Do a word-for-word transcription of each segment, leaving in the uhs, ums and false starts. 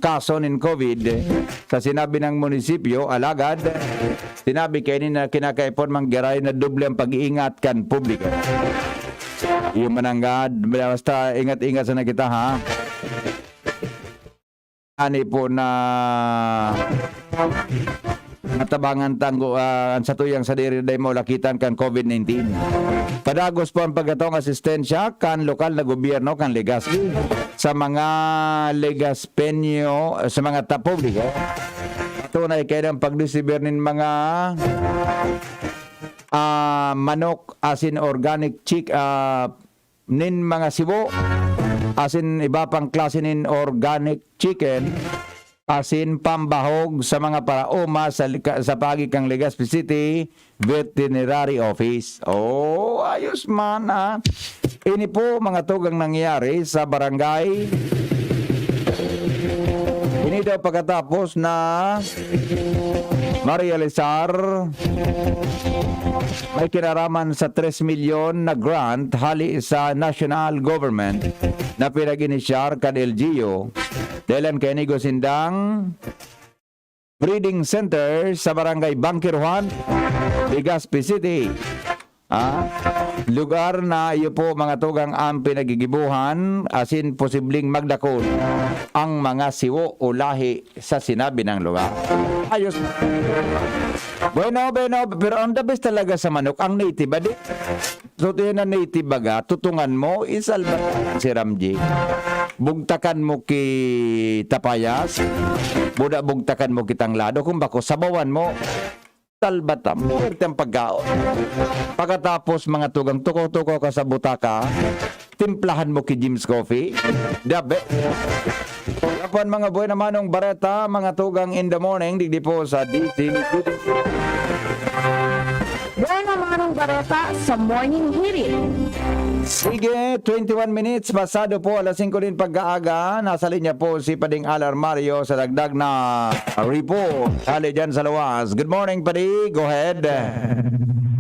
kaso nin COVID sa sinabi ng munisipyo, alagad sinabi kaini na kinakaipon man giraray na doble ang pag-iingat kan publiko. Iyo mananggad, basta ingat-ingat sana kita, ha? Ani po na natabangan tanggo, ah, an satuyang sadiri dai maulakitan kan COVID nineteen. Padagos po ang pagkatong asistensya kan lokal na gobyerno kan Legazpi sa mga Legazpeño, sa mga ta-, publiko. Tunay kayo ng pagdisibir nin mga, ah, manok asin organic chick-, ah, nin mga sibo, asin iba pang klase nin organic chicken, asin pambahog sa mga paraoma sa lika-, sa paagi kan Legazpi City Veterinary Office. Oh, ayos man, ah. Ini po, mga tugang, nangyayari sa barangay. Ini daw pagkatapos na marealisar, may kinaraman sa tres milyon na grant hali sa national government na pinag-inisyar kan L G U. Dahilan kay nigo sindang breeding center sa barangay Bangkiruhan, Legazpi City. Ah, lugar na iyo po, mga tugang, ang pinagigibuhan, asin posibleng magdakul ang mga siwo o lahi sa sinabi ng lugar. Ayos. Bueno, bueno, pero ang the best talaga sa manok, ang native, adi? So, yun ang native baga, tutungan mo, isalba si Ramji. Bugtakan mo ki tapayas, buda bugtakan mo kitang lado, kung bako, sabawan mo. Salbata, muerte ang pagkaon. Pagkatapos, mga tugang, tukaw-tukaw ka sa butaka, timplahan mo ki Jim's Coffee. Dabe. Yapan, mga buhay na manong bareta, mga tugang in the morning, digdi po sa D T V. Buhay na manong bareta sa morning hirit. Sige, twenty-one minutes, pasado po alas singko din pagkaaga. Nasa linya po si Pading Al Armario sa dagdag na report. Hali dyan sa luwas. Good morning, Padi. Go ahead.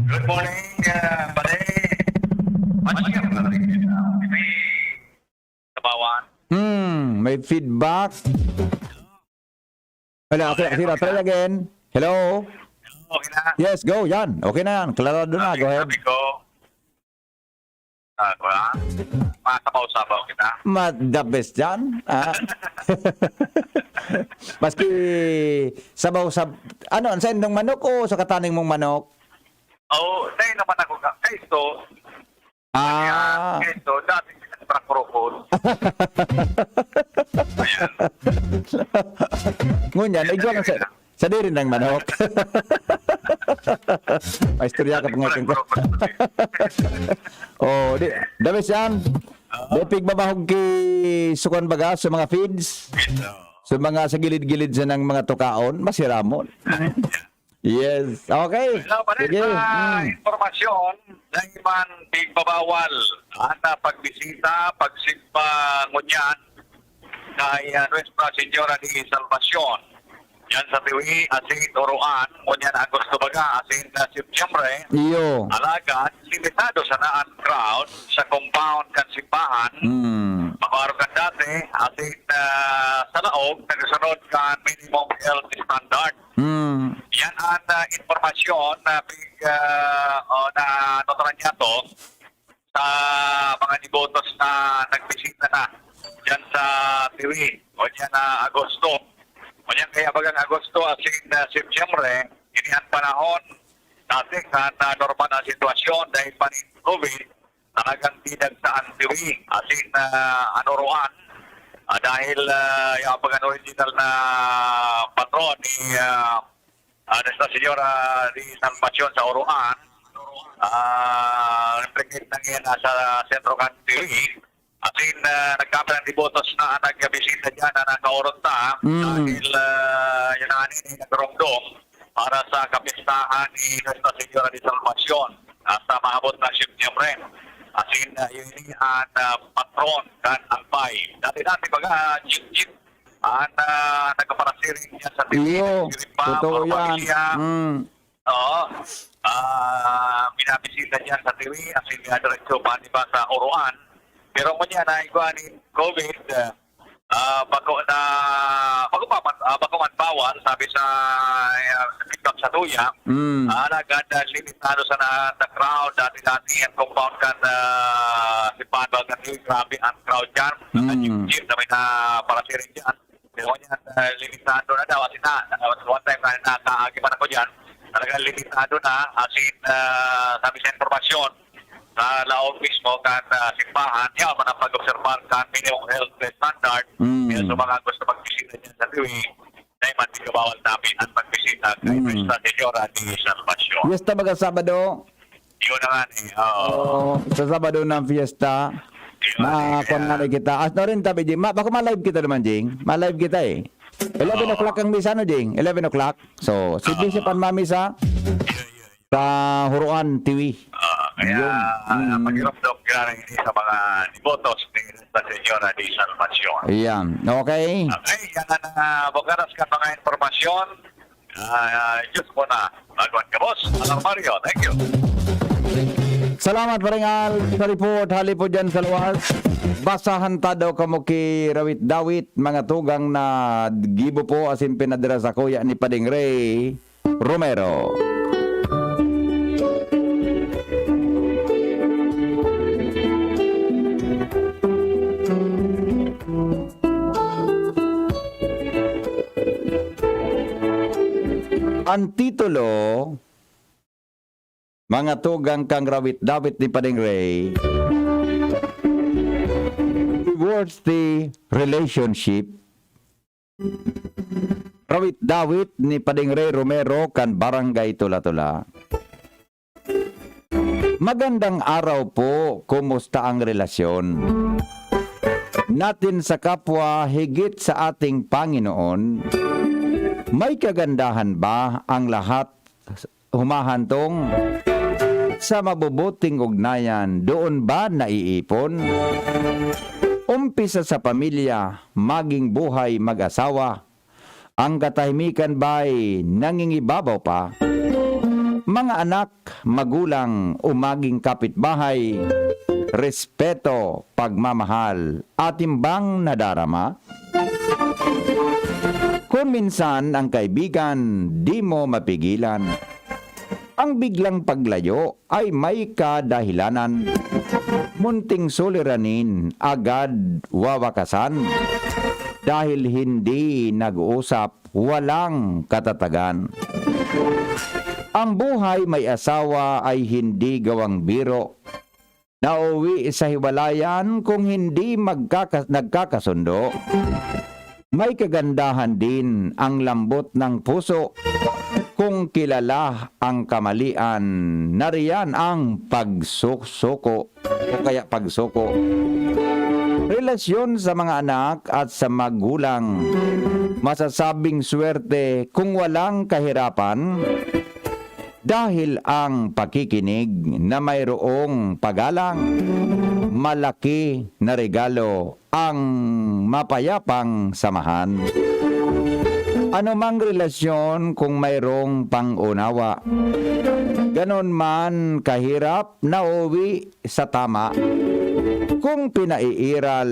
Good morning, ah, Padi. Masyam na rin kita. May tabawan. Hmm, may feedback. Wala, okay, okay, try again. Hello? Okay na. Yes, go, yan. Okay na yan. Klarado na. Go ahead. Sabi ko, ah, wala. Masabaw-sabaw kita. Ma-, the best yan. Ah. Maski sabaw sa, ano, sa indong manok o sa kataning mong manok? Oo, sa indong manok ka. Kaiso. Ah. Kaiso, dati kita sa Bracrocol. Ayan. Ngunyan, igwa ka sa, sa diri ng manok. May istorya ka pa nga, Bracrocol. Oh, di, the best yan. Oo. Di pigbabahog ki sukan baga sa mga feeds. Ito. Sa mga sa gilid-gilid sa ng mga tukaon, masiramon. Yes. Okay. Hello, pare, sige, sa, hmm, impormasyon, dahil man pigbabawal ang, ah, pagbisita, pagsimba ngunyan kay, ah, Nuestra Señora de Salvacion. Yan sa Tiwi, asin Oroan, ngunyan Agosto baga, asin, ah, Setyembre. Iyo. Alagad, limitado sana an crowd sa compound kan simbahan. Hmm. Mabaro kan dati, asin, ah, sa laog, nagsunod kan minimum health standard. Hmm. Yan an, ah, impormasyon na pig-, ah, o na notranyato sa mga debotos na nagbisita na diyan sa Tiwi o diyan na Agosto. O diyan kaya bagang Agosto, asin, ah, Setyembre, ini an panahon dati kan, ah, normal na sitwasyon dahil pa nin COVID, talagang didag sa an Tiwi, asin, ah, an Oroan, ah, dahil, ah, yung bagang original na patron ni, ah, ah, Nuestra Señora de Salvacion sa Oroan, ah, replicate na ngayon nasa sentro kan Tiwi. Asin, ah, nagkapit ang debotos na nagbisita diyan na nakaorot na, mm, dahil, ah, yun na nga, eh, nagromdom para sa kapistahan ni Nuestra Señora de Salvacion, ah, sa maabot na Setyembre. Asin, ah, yun ni an, ah, patron kan Albay. Dati-dati baga, ah, jeep-jeep an, ah, nagkaparasiring niya sa Tiwi, iyo, Tiwi pa, totoo yan. Pamilya. Mm. Oo. Ah, minabisita niya sa Tiwi, asin nga diretso pa, di ba, sa Oroan. Pero ngunyan, na igwa ni COVID, ah, Ah, bako na, bako pa man, ah, bako man bawal, sabi sa, ah, sa feedback sa tuya. Mm. Ah, alagad, ah, limitado sa na, the crowd, dati-dati, ang compound kan, ah, si Padua, grabe ang crowd dyan. Mm. Ang jeep na may na parasiring dyan. Pero yan, ah, limitado na daw, kasi na, na, one time na nakaagi man ako dyan, talagang limitado na, as in, ah, sabi sa impormasyon, sa laog mismo kan, ah, simbahan, yaon man ang pag-obserbar kan minimum health standard. Mm. Kaya sa mga gusto magbisita dyan sa Tiwi, dahil man di kabawal namin ang pagbisita kay Mm. Nuestra Señora de Salvacion. Fiesta baga Sabado? Yun na nga eh, oo. Oo, sa Sabado na ang fiesta. Yun, Ma-, eh, kuwan nga kaya na kita. As na rin tabi, Jing. Ma-, baka ma-live kita naman, Jing. Ma-live kita eh. Eleven Oo. o'clock ang misa, no, Jing? Eleven o'clock? So, si Oo. Bishop ang mamisa Yun, yun. sa Huroan, Tiwi. Ah, kaya, Yun. ah, Mm. pakiramdam ka rin sa mga debotos ni Nuestra Señora de Salvacion. Ayan. Okay. Okay, yan ang, ah, bukaras ka mga impormasyon. Ah, Diyos po na. Magwan ka, boss. Alarmario, thank you. Salamat, Paring Al, sa report. Hali po dyan sa luwas. Basahan ta daw kamo ki Rawit Dawit, mga tugang na gibo po asin pinadara sa kuya ni Pading Ray Romero. An titulo, mga tugang kan Rawit Dawit ni Pading Ray, Worthy Relationship. Rawit Dawit ni Pading Ray Romero kan Barangay Tula-Tula. Magandang araw po, kumusta ang relasyon natin sa kapwa, higit sa ating Panginoon? May kagandahan ba ang lahat humahantong sa mabubuting ugnayan? Doon ba naiipon? Umpisa sa pamilya, maging buhay mag-asawa, ang katahimikan ba'y nangingibabaw pa? Mga anak, magulang o maging kapitbahay, respeto, pagmamahal, atin bang nadarama? Kung minsan ang kaibigan, di mo mapigilan. Ang biglang paglayo ay may kadahilanan. Munting suliranin, agad wawakasan. Dahil hindi nag-uusap, walang katatagan. Ang buhay may asawa ay hindi gawang biro. Nauwi sa hiwalayan kung hindi magkaka-, nagkakasundo. May kagandahan din ang lambot ng puso. Kung kilala ang kamalian, nariyan ang pagsusuko o kaya pagsuko. Relasyon sa mga anak at sa magulang. Masasabing swerte kung walang kahirapan, dahil ang pakikinig na mayroong pagalang, malaki na regalo ang mapayapang samahan. Anumang relasyon kung mayroong pang-unawa, ganon man kahirap, nauwi sa tama. Kung pinaiiral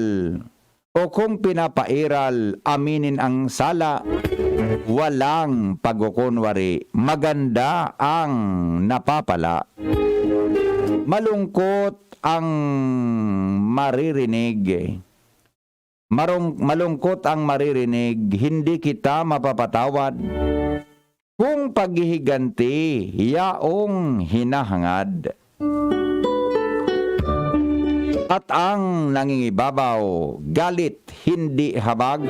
o kung pinapairal, aminin ang sala, walang pagkukunwari, maganda ang napapala. Malungkot ang maririnig. Marung-, malungkot ang maririnig, hindi kita mapapatawad. Kung paghihiganti, yaong hinahangad. At ang nangingibabaw, galit, hindi habag,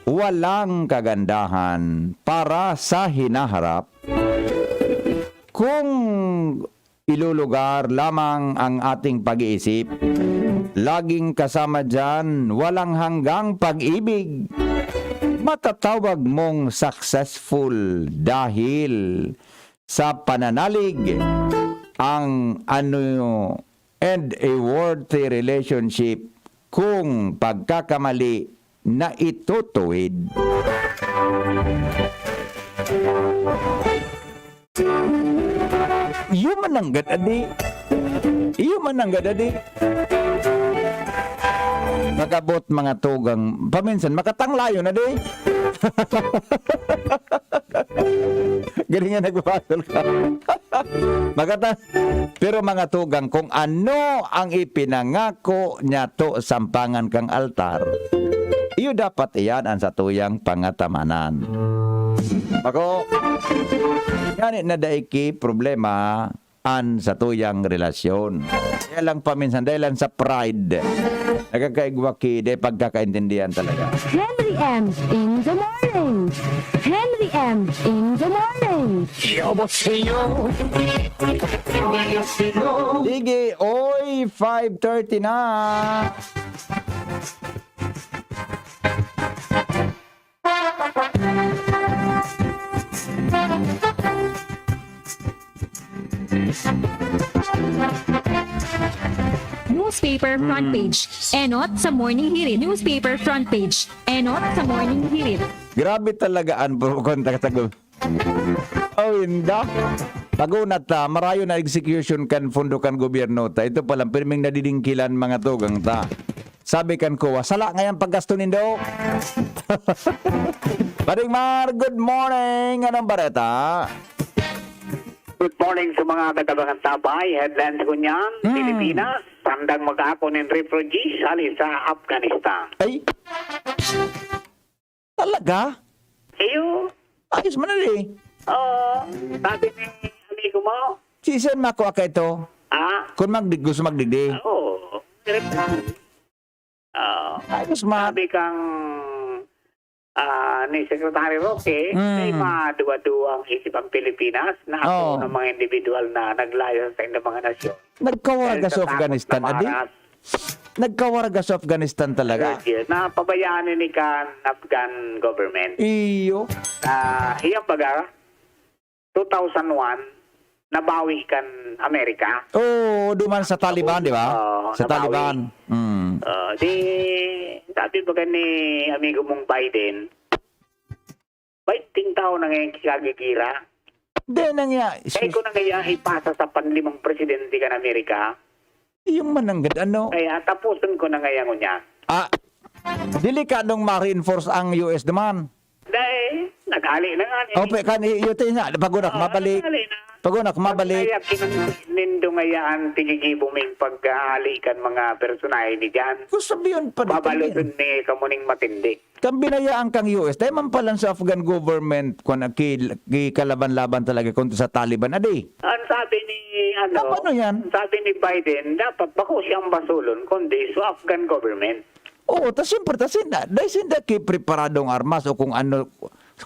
walang kagandahan para sa hinaharap. Kung ilulugar lamang ang ating pag-iisip, laging kasama diyan, walang hanggang pag-ibig. Matatawag mong successful dahil sa pananalig ang ano and a worthy relationship kung pagkakamali na itutuwid. Iyo man nanggad, adi. Iyo man nanggad, adi. Pag-abot, mga tugang, paminsan, makatanglayon na di. Galing nga nagbabasol ka. Makata-, pero mga tugang, kung ano ang ipinangako niya to sampangan kang altar, iyo dapat iyan ang satuyang pangatamanan. Bako, ngani na dai ki problema an satuyang relasyon. Kaya lang paminsan, dahil lang sa pride, nagkakaigwa ki, dai pagkakaintindihan talaga. Henry M in the morning. Henry M in the morning. Sige, oy, five thirty na. Newspaper front page. Enot sa Morning Hirit. Newspaper front page. Enot sa Morning Hirit. Grabe talaga an pagkakatago. Oh, inda. Pagunat ta, marayo na execution kan pondo kan gobyerno ta. Ito pa lang, pirming nadidingkilan mga tugang ta. Sabi kan kuwa, "Sala ngayon paggasto nindo." Paring Mar, good morning. Anong bareta? Good morning sa mga katabangan tabay. Headlines ko niyan, Hmm. Pilipinas, sandang mag-ako nin refugees hali sa Afghanistan. Ay. Talaga? Iyo. Ayos man na eh. Oo. Sabi ni amigo mo. Si Sen Mako Akaito. Ah? Kung magdig-, gusto magdigdi. Oo. Oo. Ayos man. Sabi kang, ah, ni Secretary Roque, Hmm. may maduwa-duwang isip ang Pilipinas na ako Oo. ng mga individual na naglayo sa inyong mga nasyon. Nagkawarga Dahil sa sa takot Afghanistan, na adi? maras. Nagkawarga sa Afghanistan talaga. Yes, yes. Napabayaan ni kan Afghan government. Iyo. Na, iyang baga, two thousand one, nabawi kan Amerika. Oo, duman sa Taliban, di ba? Oo, Sa nabawi. Taliban. Mm. Oo, di, sabi baga ni amigo mong Biden, "Bainting taon na ngayon kikagigira." Di na nga. Kaya ko na ngayon ipasa sa panlimang presidente kan Amerika. Iyo man nanggad, ano? Kaya tapuson ko na ngayon niya. Ah, delikadong ma-reinforce ang U S naman. Dai, naghali na nga ni. Oh, pe-, kan i-, iyo tayo nga, pag unak Oo, mabalik. naghali na. Pag unak mabalik. Kaya kinang-, nindo ngayaan, tigigibo ming paghahali kan mga personahe ni diyan. Kung sabihin pa dito Babalutin yan. ni kamuning matindi. Kan binayaan kang U S, dai man palan sa Afghan government, kung ki-, ki-, kalaban-laban talaga kontra sa Taliban, adi? Ang sabi ni, ano, Tama na yan. sabi ni Biden, dapat bako siyang basulon, kundi sa Afghan government. Oo, ta siyempre, ta sinda, dai sinda ki preparadong armas o kung ano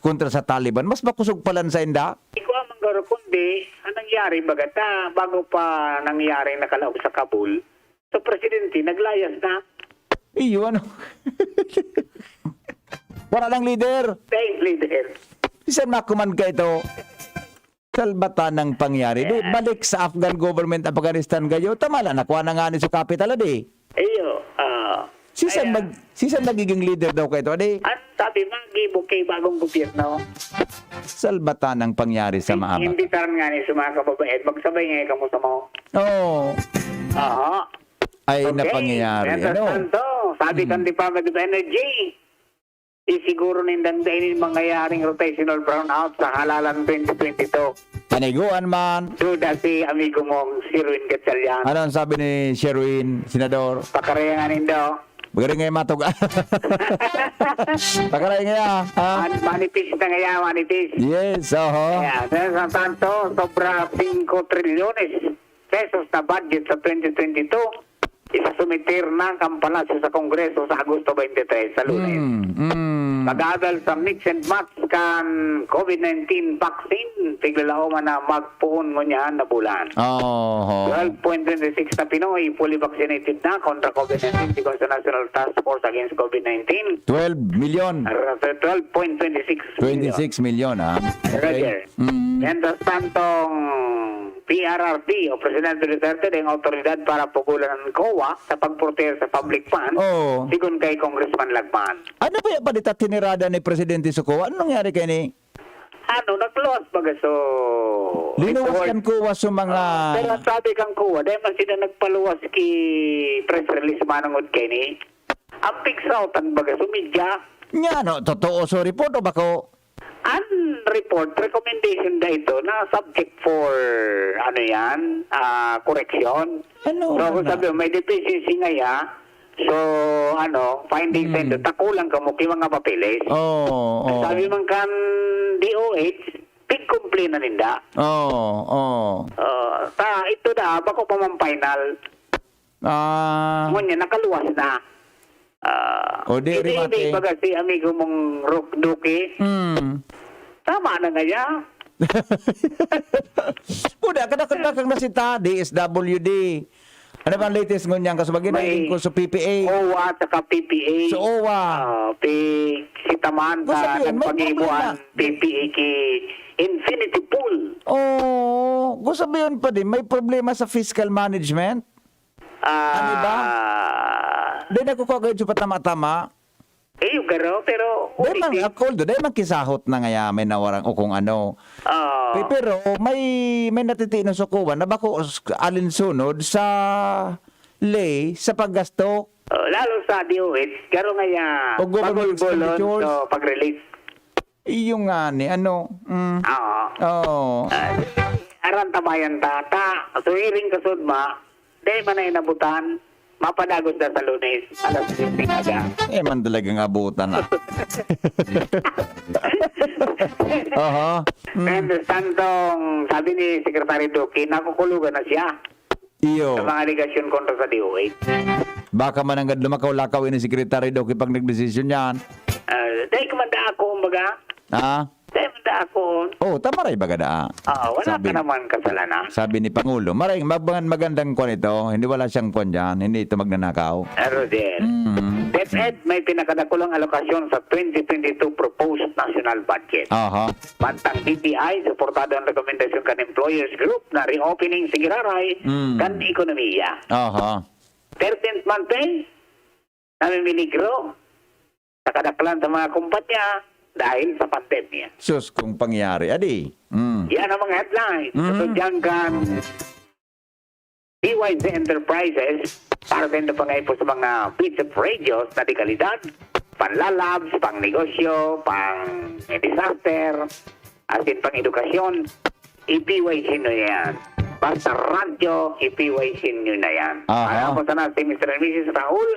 kontra sa Taliban, mas makusog palan sa inda. Ikaw ang manggaro, kundi, anong nangyari, baga ta, bago pa nangyari nakalaog sa Kabul, so presidente, naglayas na. Iyo, ano? Wala nang leader. Thanks, leader. Bisan makuman ka ito. Salbatan ng pangyari. Di, Yeah. balik sa Afghan government, Afghanistan gayo. Tama lang, nakuha na nga ni sa capital, di. Iyo, ah, Sisan ayan. mag-, sisan magiging leader daw kayo, di? Ang sabi, magibo kay bagong gobyerno. Salbatan ng pangyari sa Ay, mahaba. imbitaran nga ni sa mga kababayan, magsabay nga kamo sa mga Oo. Aha. Ay, Okay. napangyayari, Mientras ano? tanto, sabi Hmm. kan Department of Energy, isiguro nindang dai nin mangyayaring rotational brownout sa halalan twenty twenty-two. Paniguan man. Duda si amigo mong si Ruin Gatchalian. Ano ang sabi ni Sherwin, Senador? Pakarayangan nindo. Magaling nga yung matog. Pakarayan nga, ha? Man-, manipis na nga yan, manipis. Yes, oho. Ayan. Sa, sa tanto, sobra singko trilyones pesos na budget sa twenty twenty-two, isasumitir na kan Palasyo sa Kongreso sa Agosto twenty-three, sa Lunes. Mm, mm. Pag-abal sa mix and match kan COVID nineteen vaccine, piglalaoman na magpoon ngunyan na bulan. Oho. Twelve point twenty six na Pinoy fully vaccinated na kontra COVID nineteen, sigon sa National Task Force Against COVID nineteen. Twelve million. Ar-, twelve point twenty six million. Twenty-six million, ah. Okay. Roger. Mm. Mientras tantong P R R D o Presidente Duterte dai autoridad para pugulan an COA sa pagprotehe sa public fund, Oo. sigon kay Congressman Lagman. Ano ba yung balita tinirada ni Presidente sa COA? Ano nangyari kay ni? Ano, nagluwas baga so Linuwas report? kan COA sa mga Ah, pero ang sabi kang COA, dahil man sila nagpaluwas ki press release manungod kay ni, Ang pigsautan baga sumidya. Nya, no, totoo so report o bako? Ang report, recommendation da ito na subject for, ano yan, ah, correction. Ano So, kung na? sabi mo, may deficiency ngaya, so, ano, findings Hmm. sa ito, takulang kamo ki mga papeles. Oo, oo. Sabi man kan D O H, pigkumplina ninda. Oo, oo. Ah, ta, ito da, bako pa man final. Ah. Ngunyan, nakaluwas na. Ah, O, di, hindi, rimate. hindi, baga si amigo mong Rook Duque. Hmm. Tama na ngaya. Puda, kadakadakang na si ta, D S W D. Ano ba ang latest ngunyan? Kaso bagay na May ko sa P P A. O W A at saka P P A. Sa O W A. Ah, pi-, si Taman Kung sa sabihin, may pag-ibo problema. ang P P A ki Infinity Pool. Oo. Kung sabihin pa din, may problema sa fiscal management. Ah. Ano ba? Di nagkukuha kayo sa patama-tama? Eh, yung garo, pero Dahil man, ulitin. ako, although, dahil man kisahot na ngaya, may nawarang o kung ano. Oo. Pe-, pero may, may natitinos sa kuwan na bako s-, alinsunod sa ley sa paggasto. Oh, lalo sa D O H, garo ngaya O government pagulbulon expenditures. sa pag-release. Iyo nga ni, ano, mm. Oo. Oo. Ah, aran tabayan ta, ta, so, hiring ka sudma, dahil man na inabutan, mapadagos na sa Lunes, alas siyete ng aga. Eh, man talagang abutan, ah. Aha. Mm. Mientras tanto, sabi ni Secretary Duque, nakukulugan na siya Iyo. sa mga alegasyon kontra sa D O H. Baka mananggad lumakaw-lakaw ini Secretary Duque pag nagdesisyon yan. Ah, dahil kumanda ako, kumbaga. Ah? Dahil kumanda ako. Oh, tama ray baga daa. Ah, wala Sabi ka naman kasalanan. Sabi ni Pangulo, "Maray, mag-, magandang kwan ito. Hindi, wala siyang kwan dyan. Hindi ito magnanakaw." Ah, Rodel. Mm. DepEd may pinakadakulang alokasyon sa twenty twenty-two proposed national budget. Aha. Mantang B P I, suportado ang rekomendasyon kan employers group na reopening sa giraray Mm. kan ekonomiya. Aha. Thirteenth month pay, namimiligro sa kadaklan sa mga kumpanya dahil sa pandemya. Sus, kung pangyari, adi. Mm. Yan ang mga headlines. Mm. Tutudyan kan B Y Z Enterprises, para sa indo pangaipo sa mga bits of radios na de kalidad, panlalabs, pang negosyo, pang disaster, asin pang edukasyon, i-P Y C nyo yan. Basta radyo, i-P Y C nyo na yan. Aha. Para po sana si Mister and Missus Raul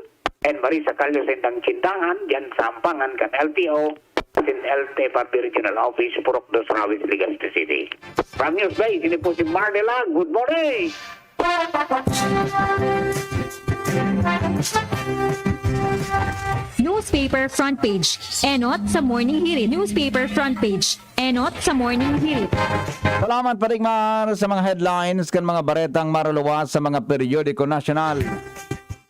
and Marisa Callo sa indang tindahan, dyan sa Ampangan kan L T O, sin L T F R B Regional Office, Purok Dos, Rawis, Legazpi City. From News Base, ini po si Marnela. Good morning! Newspaper front page. Enot sa Morning Hirit. Newspaper front page. Enot sa Morning Hirit. Salamat, Paring Mar, sa mga headlines kan mga baretang maruluwas sa mga periodiko nasyonal.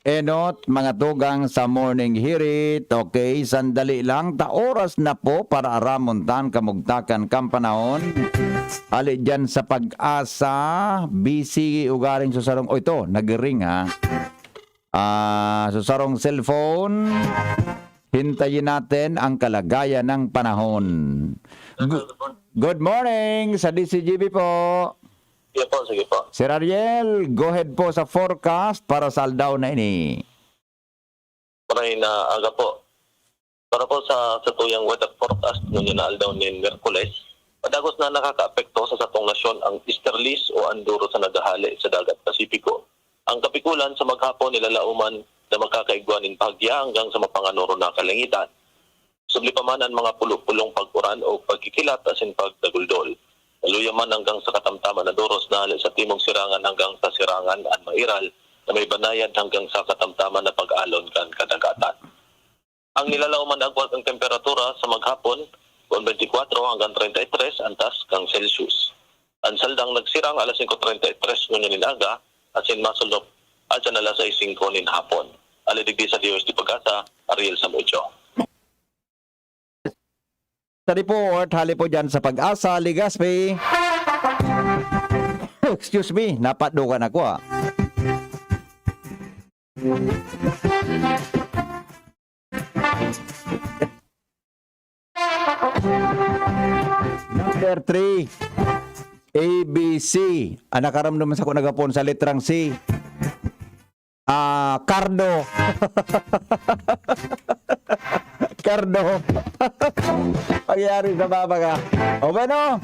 Enot, mga tugang sa Morning Hirit. Okay, sandali lang. Ta oras na po para aramon tan kamugtakan kan panahon. Hali dyan sa Pag-asa, busy ugaring susarong. O, ito, nag-ring, ha? Ah, susarong cellphone. Hintayin natin ang kalagayan ng panahon. Gu-, good morning sa D Z G B po. Sige po, sige po. Sir Ariel, go ahead po sa forecast para sa aldaw na ini. Maray na aga po. Para po sa satuyang weather forecast ngunyan na aldaw nin Miyerkules, padagos na nakakaapekto sa satong nasyon ang easterlies o anduro sa naghahale sa Dagat Pasipiko. Ang kapikulan sa maghapon nilalauman na makakaigwa nin bahagya hanggang sa mapanganoro na kalangitan. Subli pa man an mga pulo-pulong pag-uran o pagkikilat asin pagdaguldol. Saluya man hanggang sa katamtaman na doros na hale sa timog sirangan hanggang sa sirangan an mairal na may banayad hanggang sa katamtaman na pag-alon kan kadagatan. Ang nilalaoman na agwat kan temperatura sa maghapon, kun twenty-four hanggang treinta y tres an taas kan Celsius. An saldang nagsirang alas singko treinta y tres ngunyan nin aga, asin masulop adyan alas sais singko nin hapon. Hale digdi sa D O S T Pag-asa, Ariel Samudio. Sa report, hali po dyan sa Pag-asa, Legazpi. Excuse me, napadukan ako, ah. Number three, A B C. Ang nakaramdam sa ko nagapon sa litrang C. Ah, Cardo. Cardo. Pangyayari sa babaga. O bueno,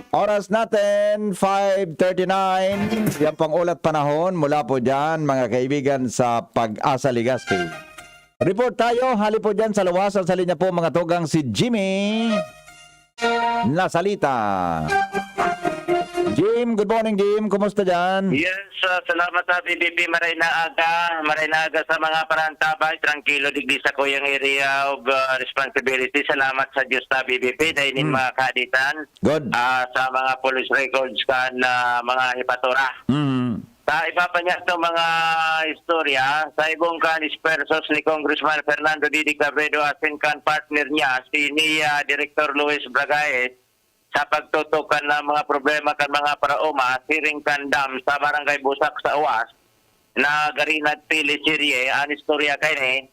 oras natin, five thirty-nine. Yan pang ulat panahon mula po dyan, mga kaibigan, sa Pag-asa Legazpi. Report tayo, hali po dyan sa luwas. Sa linya po, mga tugang, si Jimmy Nasalita. Jim, good morning, Jim. Kumusta dyan? Yes, ah, salamat sa B B P. Maray na aga. Maray na aga sa mga parantabay. Trangkilo digdi sa kuyang area of, ah, responsibility. Salamat sa Diyos sa B B P. Dahil nin Hmm. mga kaditan, Good. ah, sa mga police records kan, ah, mga hipatura. Hmm. Sa iba pa niya itong mga istorya, sa ibong kan sponsors ni Congressman Fernando Didi Cabredo asin kan partner niya, si Nia Director Luis Bragaez, sa pagtutukan ng mga problema kan mga paraoma, siring kan dam sa Barangay Busak sa Uwas, na gari nagtili sirye, ang istorya kaini,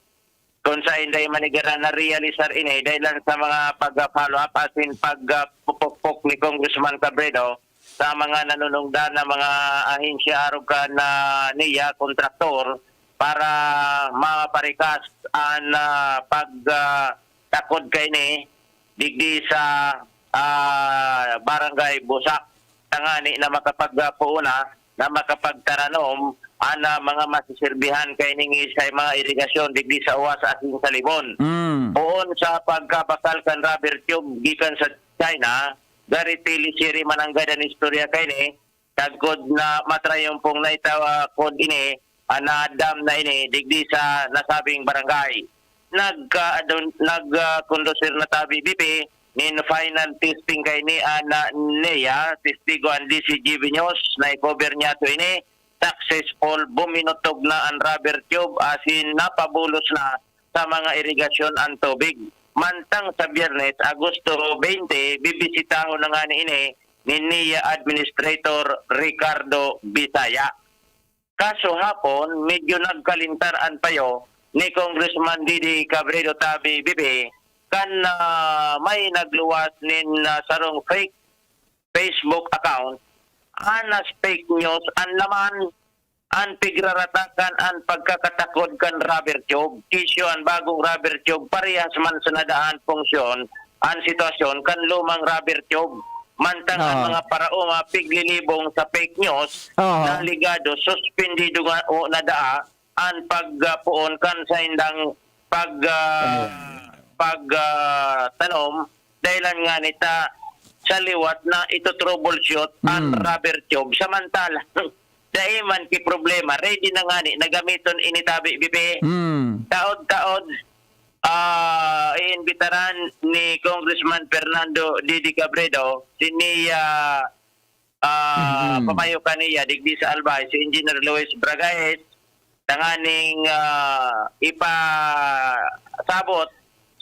kung sa inday manigaran na realisar ini, dahil lang sa mga pag-follow up asin pagpupukpok ni Congressman Cabredo sa mga nanunungdan na mga ahensya arog kan, ah, Nia, kontraktor, para maparikas an, ah, pag, ah, takod kaini digdi sa, ah, Barangay Busak, tangani na makapagpuuna, na makapagtaranom an, ah, mga masiserbihan kaining sa mga irigasyon digdi sa Uwas asin sa Libon. Mm. Poon sa pagkabakal kan rubber tube gikan sa China, gari tili siri mananggad an istorya kaini, sagkod na matrayompong naitawa kod ini, an dam na ini, digdi sa nasabing barangay. Nagka-, adun-, nag, ah, kondusir na ta B B P nin final testing kaini an, ah, Nia, testigo an D C G B News, na i-cover niya to ini, successful, buminutog na an rubber tube asin napabulos na sa mga irigasyon an tubig. Mantang sa Biyernes, Agosto twenty, bibisitahon na ngani ini ni Nia Administrator Ricardo Bisaya. Kaso hapon, medyo nagkalintar an payo ni Congressman Didi Cabredo ta B B P kan, ah, may nagluwas nin, ah, sarong fake Facebook account, anas fake news an laman, an pigraratakan an pagkakatakod kan rubber tube. Isyu an bagong rubber tube, parehas man sa nadaan funksyon an sitwasyon kan lumang rubber tube. Mantang an Ah. mga paraoma piglilibong sa fake news, Ah. na ligado, suspendido nga o nadaa an pagpoon kan saindang pag, ah, pag, ah, tanom, dahilan nga nita sa liwat na ito troubleshoot an Mm. rubber tube. Samantala, dai man ki problema, ready na ngani na gamiton ini ta B B P. Mm. Taod-taod, ah, iimbitaran ni Congressman Fernando Didi Cabredo, si Nia, ah, Mm. pamayo kaniya, digdi sa Albay, si Engineer Luis Bragaez, tanganing, ah, ipasabot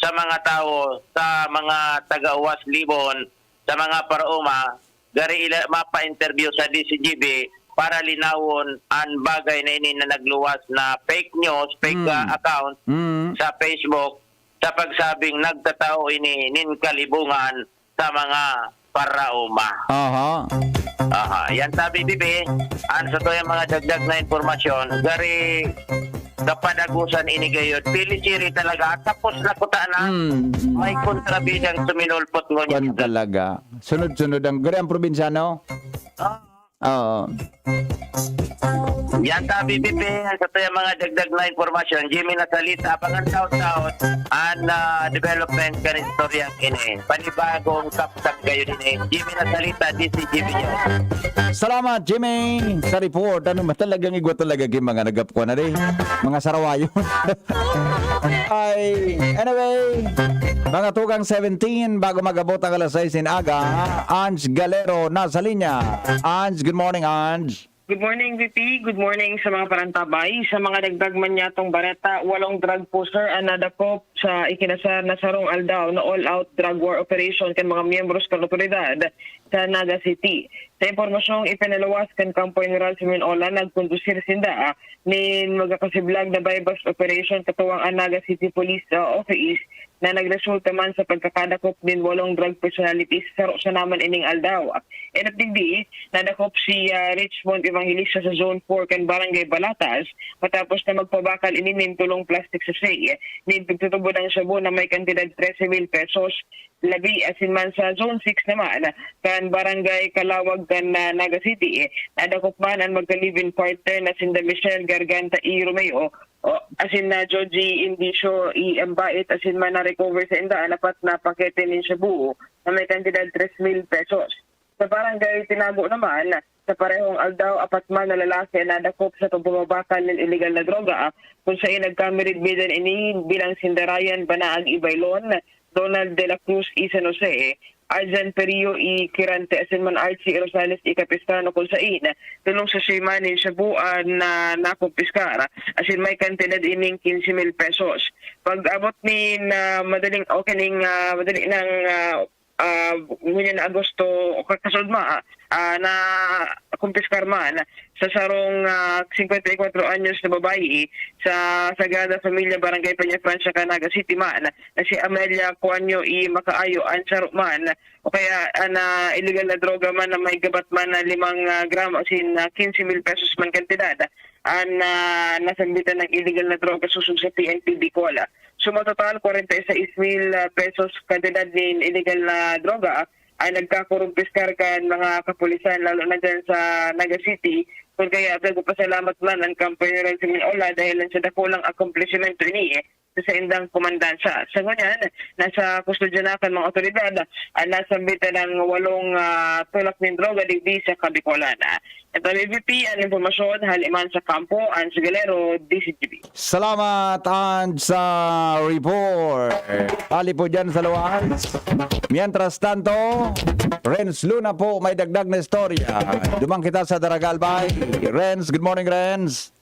sa mga tawo, sa mga taga-Uwas Libon, sa mga paraoma, gari ila mapa-interview sa D C G B para linawon an bagay na ini na nagluwas na fake news, fake, Mm. ah, account Mm. sa Facebook sa pagsabing nagtatao ini nin kalibungan sa mga paraoma. Aha. Aha. Yan ta B B P, an satuyang mga dagdag na impormasyon, gari kapadagusan ini gayod. Pili siri talaga, tapos na kuta na. Mm. May kontrabidang suminulpot ngunyan. Kwan talaga. Sunod-sunod ang, gari ang probinsyano? Ah. Oo. Yan ta B B P, an satuyang mga dagdag na impormasyon. Jimmy Nasalita, abangan taon-taon an, ah, development kan istoryang ini. Panibagong kapsang kayo din eh. Jimmy Nasalita, D C G B News. Salamat, Jimmy, sa report. Ano ba talagang igwa talaga yung mga nagapkuan na rin? Mga sarawayo. Ay, anyway, mga tugang seventeen, bago mag-abot ang alas sais in aga, Ange Galero nasa linya. Ange, good morning, Ange. Good morning, V P. Good morning sa mga parantabay. Sa mga dagdag man niyatong bareta, walong drug pusher an nadakop sa ikinasar na sarong aldaw na all-out drug war operation kan mga miyembros kan otoridad sa Naga City. Sa impormasyong ipinaluwas kan Kampo General Suminola, nagkondusir sinda, ah, nin magkakasiblag na buy-bust operation katuwang an Naga City Police, ah, Office na nagresulta man sa pagkakadakop nin walong drug personalities sa saro sana man ining aldaw. Enot digdi, nadakop si, ah, Richmond Evangelista sa Zone four kan Barangay Balatas matapos na magpabakal ini nin tolong plastic sachet nin pagtutubod ang shabu na may kantidad trese mil pesos. Labi asin man sa Zone six naman, kan Barangay Kalawag kan, ah, Naga City, nadakop man an magka-live-in partner na sinda Michelle Garganta y Romeo, o, asin na Joji Indicio y Ambait, asin man na-recover sa inda an apat na pakete nin shabu na may kantidad tres mil pesos. Sa Barangay Tinago naman, sa parehong aldaw, apat man na lalaki an nadakop sa pagpapabakal nin iligal na droga, kun saen nagkamiridmidan ini bilang sinda Ryan Banaag Ibaylon, Donald de la Cruz y San Jose, Arjan Perio y Quirante asin man Archie Rosales y Capistrano, kun saen tolong sachet man nin shabu an, ah, nakumpiskar, asin may kantidad ining quince mil pesos. Pag-abot nin, ah, madaling, o kaning, ah, madali nang, ah, ah, ngunyan na Agosto, o ka-, kasunod ma-, ah, nakumpiskar man sa sarong, ah, singkwenta y kwatro anyos na babayi sa Sagrada Familia, Barangay Peñafrancia, Canaga City man, na si Amelia Cuanyo y Macaayo an saro man, o kaya an, ah, iligal na droga man na may gabat man na limang, ah, gramo asin, ah, quince mil pesos man kantidad an, ah, nasambitan na iligal na droga sosog sa P N P Bicol. Suma total, kwarenta y seis mil pesos kantidad nin iligal na droga ang nagkakurumpiskar kan mga kapulisan, lalo na dyan sa Naga City. Kun kaya, nagpapasalamat man ang Kampo General Simeon Ola dahil sa dakulang akomplishimento ini sa saindang komandansya. Sa ngunyan, nasa kustodya na kan mga awtoridad ang nasambitan na walong, ah, tulak nin droga digdi sa Kabikolan. Ito, B B P, ang impormasyon, hali man sa kampo, Ange Galero, D Z G B. Salamat, Ange, sa report. Hali po dyan sa luwas. Mientras tanto, Renz Luna po, may dagdag na istorya. Duman kita sa Daraga Albay. Renz, good morning, Renz.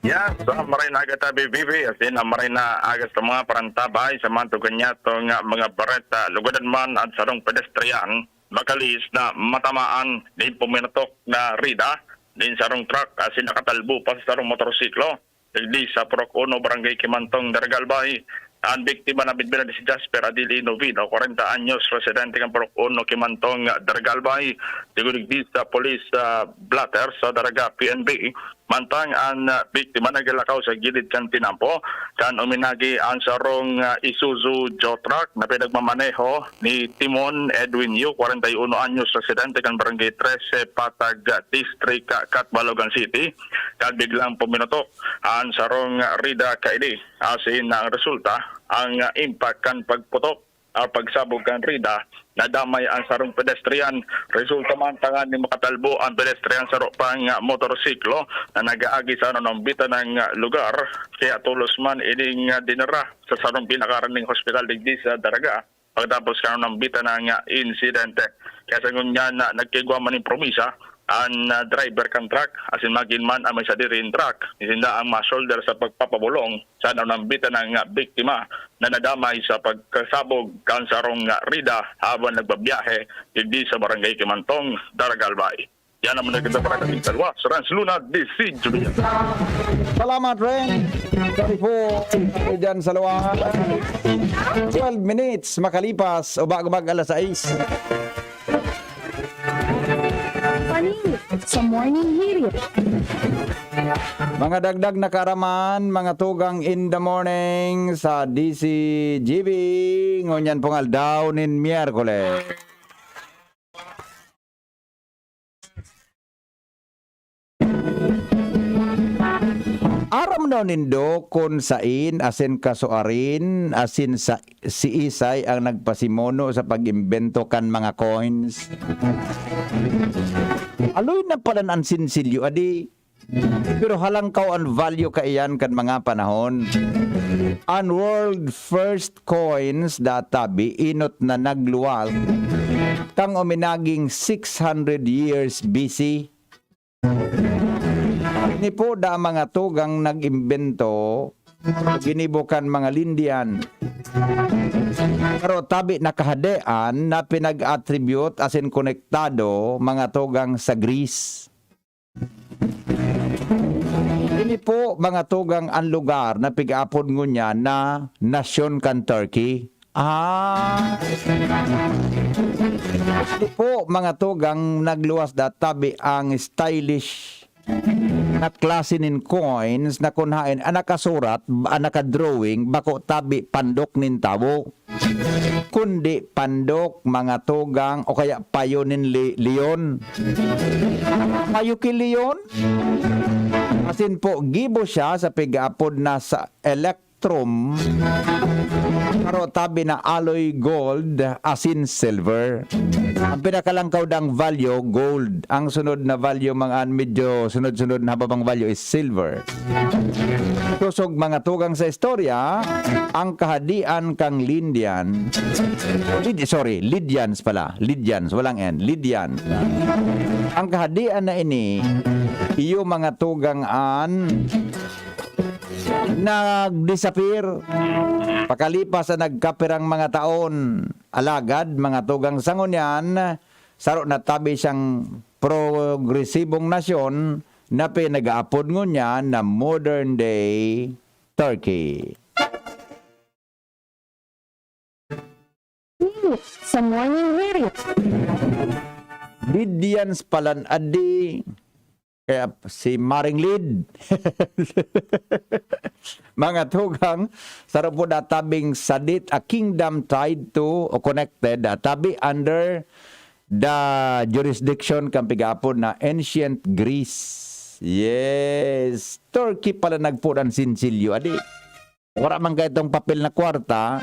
Yes, sa maray na aga tabi, B B, asin ang maray na aga sa mga parantabay sa mga tugan niyato nga mga bareta. Lugadan man at sarong pedestrian, makalihis na matamaan nin puminutok na rida nin sarong truck asin nakatalbo pa sa sarong motorsiklo. Digdi sa Purok Uno, Barangay Kimantong, Daraga Albay, ang biktima na binbilang si Jasper Adili Novino, kwarenta anyos, residente kan Purok Uno, Kimantong, Daraga Albay. Digdi sa police, ah, blotter sa Daraga P N P. Mantang an, ah, biktima nagalakaw sa gilid kan tinampo, kan uminagi ang sarong, ah, Isuzu Joe truck na pinagmamaneho ni Timon Edwin Yu, kwarenta y uno anyos, residente kan Barangay Trese, Patag, ah, District, ah, Catbalogan City, kan biglang puminutok ang sarong, ah, rida kaini. Asin ang resulta, ang, ah, impact kan pagputok o pagsabog kan rida, nadamay ang sarong pedestrian. Resulta man tanganing makatalbo ang pedestrian sa saro pang, ah, motorsiklo na nag-aagi sa nanumbitan na, ah, lugar, kaya tolos man ining, ah, dinara sa sarong pinakaraning hospital digdi sa Daraga pagkatapos kan nanumbitan na, ah, insidente. Kaya sa ngunyan na nagkaigwa man nin promisa, an, ah, driver kan truck, asin magin man an may sadiri nin truck, sinda ang ma-shoulder sa pagpapabolong sa nanumbitan na, ah, biktima na nadamay sa pagkasabog kan sarong, ah, rida habang nagbabiyahe digdi sa Barangay Kimantong, Daraga Albay. Yan ang mga nagkita para sa luwas. Renz Luna, D C Julian. Salamat, Ren. Kami po, eh, dyan sa luwas. Twelve minutes makalipas o bago mag alas sais. Panis sa Morning Hirit. Mga dagdag na kaaraman, mga tugang in the morning sa D C G B. Ngunyan pong aldaw nin Miyerkules. Aram na nindo kun sain asin kasuarin asin sa, siisay ang nagpasimuno sa pag-imbento kan mga coins? Aloy na palan an sinsilyo, adi. Pero halangkaw an value kaiyan kan mga panahon. An world first coins databi inot na nagluwas kan uminaging six hundred years B C. Ini po da mga tugang nag-imbento, ginibo kan mga Lindian. Pero tabi na kahadean na pinag-attribute asin konektado mga tugang sa Greece. Ini po, mga tugang, an lugar na pig-apod ngunyan na nasyon kan Turkey. Ah. Di po, mga tugang, nagluwas da tabi ang stylish na klase nin coins na kun haen ang nakasurat, ang nakadrawing, bako tabi pandok nin tawo, kundi pandok, mga tugang, o kaya payo nin li-, leon. Payo ki leon? Asin po, gibo siya sa pig-aapod na sa elect- trom, karo tabi na alloy gold asin silver. Ang pinakalangkaw dang value, gold. Ang sunod na value, mga an-, medyo sunod-sunod na hababang value is silver. Kusog mga tugang sa istorya, ang kahadian kang Lindian, Lid-, sorry, Lydians pala. Lydians, walang N. Lydian. Ang kahadian na ini, iyo mga tugang an nag-disappear pakalipas sa nagkapirang mga taon. Alagad, mga tugang sa ngunyan, saro na tabi siyang progresibong nasyon na pinag-aapod ngunyan na modern-day Turkey. Sa morning radio. Lydians palan adi. Kaya si Maring Lid. Mga tugang, saro po natabing sadit, a kingdom tied to o connected, ah, tabi under the jurisdiction kan pig-aapod na Ancient Greece. Yes. Turkey pala nagpunan sinsilyo, adi. Wala man kaitong papel na kwarta,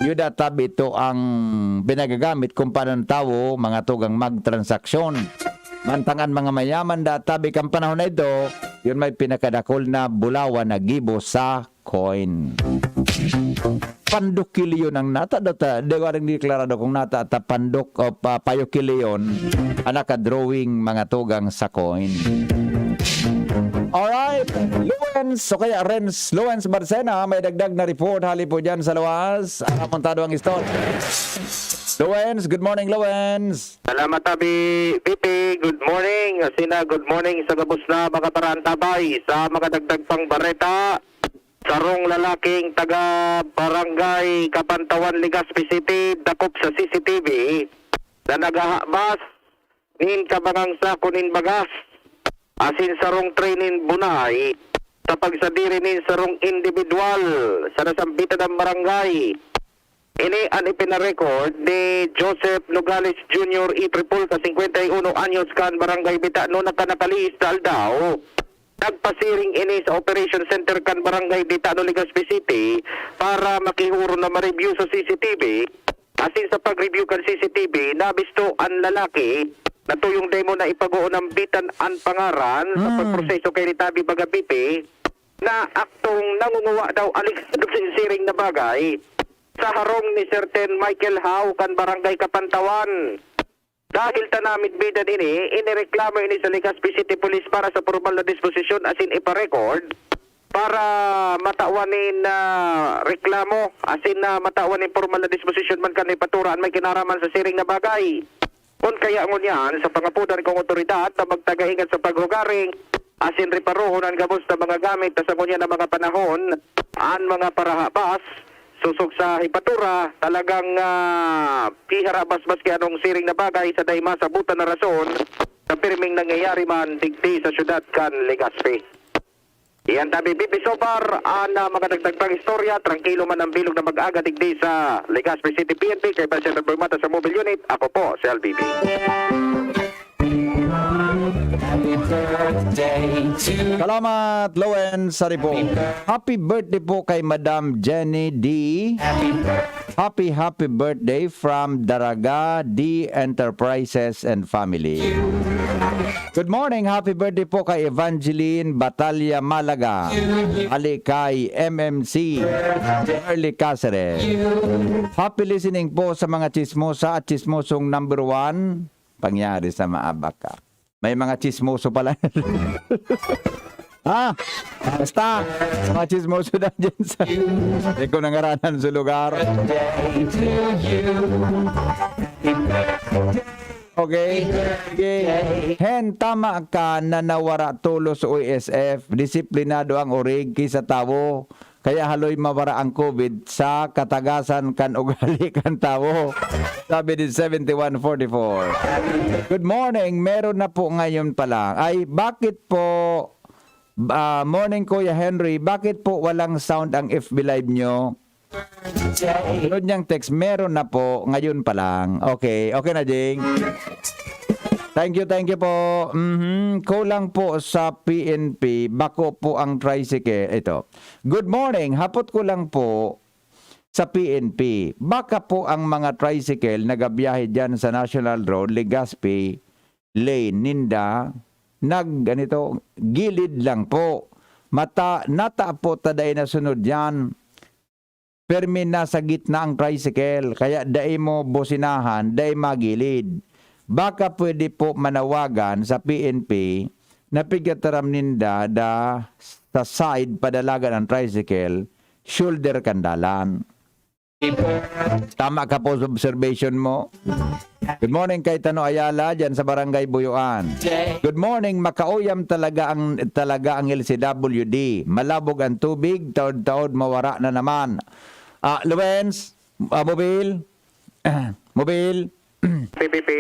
yuda tabi ito ang pinagagamit kung paano ang tawo, mga tugang, magtransaksyon. Mantangan mga mayaman da tabi kan panahon na ito, yun may pinakadakol na bulawan na gibo sa coin. Pandok ki leon ang nata, data, di ko alam deklarado kung nata ta pandok o pa, payo ki leon, ang nakadrawing mga tugang sa coin. Alright, Luens, o kaya Renz, Luens Barcena, may dagdag na report, hali po dyan sa Luwas. Amontado ang istorya. Luens, good morning, Luens. Salamat, Abi. P P, good morning. Asina, good morning sa gabos na mga paraantabay. Sa mga dagdag pang bareta, sarong lalaking taga Barangay Kapantawan, Legazpi City, dakop sa C C T V na naghahabas nin kabangang sako nin bagas asin sarong tray nin bunay sa pagsadiri nin sarong indibidwal sa nasambitan na barangay. Ini an ipinarecord ni Joseph Nogales Junior, E triple ka, singkwenta y uno anyos, kan Barangay Bitano, na kan nakalihis na aldaw, nagpasiring ini sa Operation Center kan Barangay Bitano, Legazpi City, para makihuron na ma-review sa C C T V. Asin sa pag-review kan C C T V, nabisto an lalaki na tuyong dai mo na ipag-oonambitan an pangaran sa Hmm. pagproseso kay Ritabi Bagabipi, na aktong nangunguha daw alegado nin siring na bagay sa harong ni Certain Michael Howe kan Barangay Kapantawan. Dahil ta namidbidan ini, inireklamo ini sa Legazpi City Police para sa pormal na disposisyon asin ipa-record para matawan nin, ah, reklamo asin na matawan nin pormal na disposisyon man kan may patura an may kinaraman sa siring na bagay. Kun kaya ngunyan, sa pangapodan kong otoridad na magtagaingat sa paghugaring asin reparohon an gabos na mga gamit na sa ngunyan na mga panahon, an mga parahabas, sosog sa hepatura, talagang, ah, piharabas maski anong siring na bagay sa dai masabutan na rason na pirming nangyayari man digdi sa syudad kan Legazpi. Iyan tabi, Bibi Sobar, an, ah, mga dagdag pang istorya, trangkilo man ang bilog na mag-aga digdi sa Legazpi City P N P, kay Vice General Boy Mata sa Mobile Unit. Ako po, si L B B. Happy birthday to Salamat, Lowen Saripo. Happy birthday po kay Madam Jenny D. Happy birthday. Happy, happy birthday from Daraga D Enterprises and Family. Good morning, happy birthday po kay Evangeline Batalla Malaga, ali kay M M C Early Caceres. Happy listening po sa mga chismosa at chismosong number one. Pangyari sa maabak ka. May mga chismoso pala. Ah, basta, mga chismoso na dyan sa, hindi ko nangaranan sa lugar. Okay. Okay. Hen, tama ka na nawara tolos sa O S F. Disiplinado ang orig ki sa tawo. Kaya haloy mawara ang covid sa katagasan kan ugali kan tawo. Sabi ni seventy-one forty-four. Good morning, meron na po ngayon pa lang. Ay, bakit po, ah, morning Kuya Henry, bakit po walang sound ang F B Live nyo? Sunod niyang text, meron na po, ngayon pa lang. Okay, okay na, Jing. Thank you, thank you po. Mhm. Kulang po sa P N P, bako po ang tricycle. Ito. Good morning, hapot ko lang po sa P N P. Baka po ang mga tricycle nagabiyahe dyan sa National Road, Legazpi Lane, ninda, nag, ganito, gilid lang po. Mata, nata po ta dai nasunod yan. Permi na sa gitna ang tricycle, kaya dai mo bosinahan, dai magilid. Baka pwede po manawagan sa P N P na pigkataram ninda da sa side padalagan ang tricycle, shoulder kan dalan. Tama ka po sa observation mo. Good morning kay Tano Ayala, dyan sa Barangay Buyuan. Good morning, makauyam talaga ang, talaga ang L C W D. Malabog ang tubig, taod-taod mawara na naman. Ah, Luwens, ah, Mobil, Mobil. P P P.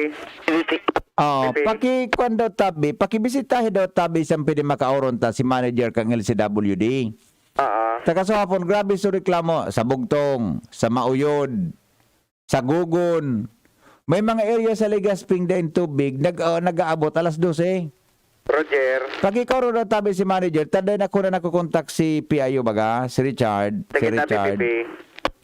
Oh, P P. Paki-kuwan daw tabi, pakibisitahi daw tabi sa pwede makauron ta si manager kang L C W D. Oo. Sa kasahapon, grabe sa reklamo sa Bugtong, sa Mauyod, sa Gugon. May mga area sa Legazpi daing tubig, nag, ah, nag-aabot alas dose. Roger. Pag ikaw ron ang tabi si manager, taday na ko na nakukontak si P I O baga, si Richard. Si Lagi tabi, Richard. P P.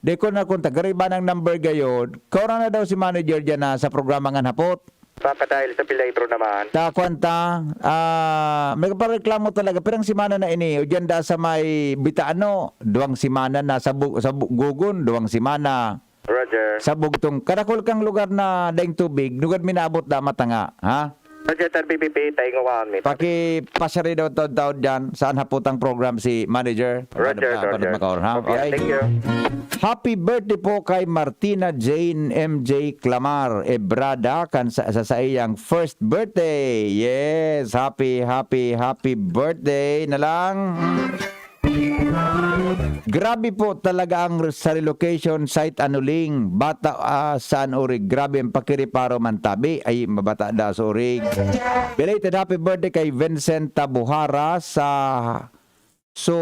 Di ko nakontak, gariba ng number gayod. Kaura na daw si manager dyan na sa programa ngan hapot. Papadail sa Pilayro naman. Ta, kwanta, ah, may pareklamo talaga. Pirang semana na ini, o dyan da sa may Bitaano, duwang semana na sa, bu- sa bu- Gugon, duwang semana. Roger. Sa Bugtong, karakol kang lugar na daing tubig, lugad minaabot da matanga, ha? Roger, Sir P P P, tayo nga kami. Pakipasyari daw taon-taon dyan, saan haputang program si manager? Roger, Ano, Roger. Makaor, ha? Okay, thank you. Happy birthday po kay Martina Jane M J Clamar Ebrada kan sa, sa saiyang first birthday. Yes, happy, happy, happy birthday na lang. Grabe po talaga ang sa relocation site Anuling, bata ah, saan urig. Grabe ang pakiriparo man tabi. Ay, mabata da sa urig. Belated happy birthday kay Vincent Tabuhara sa So,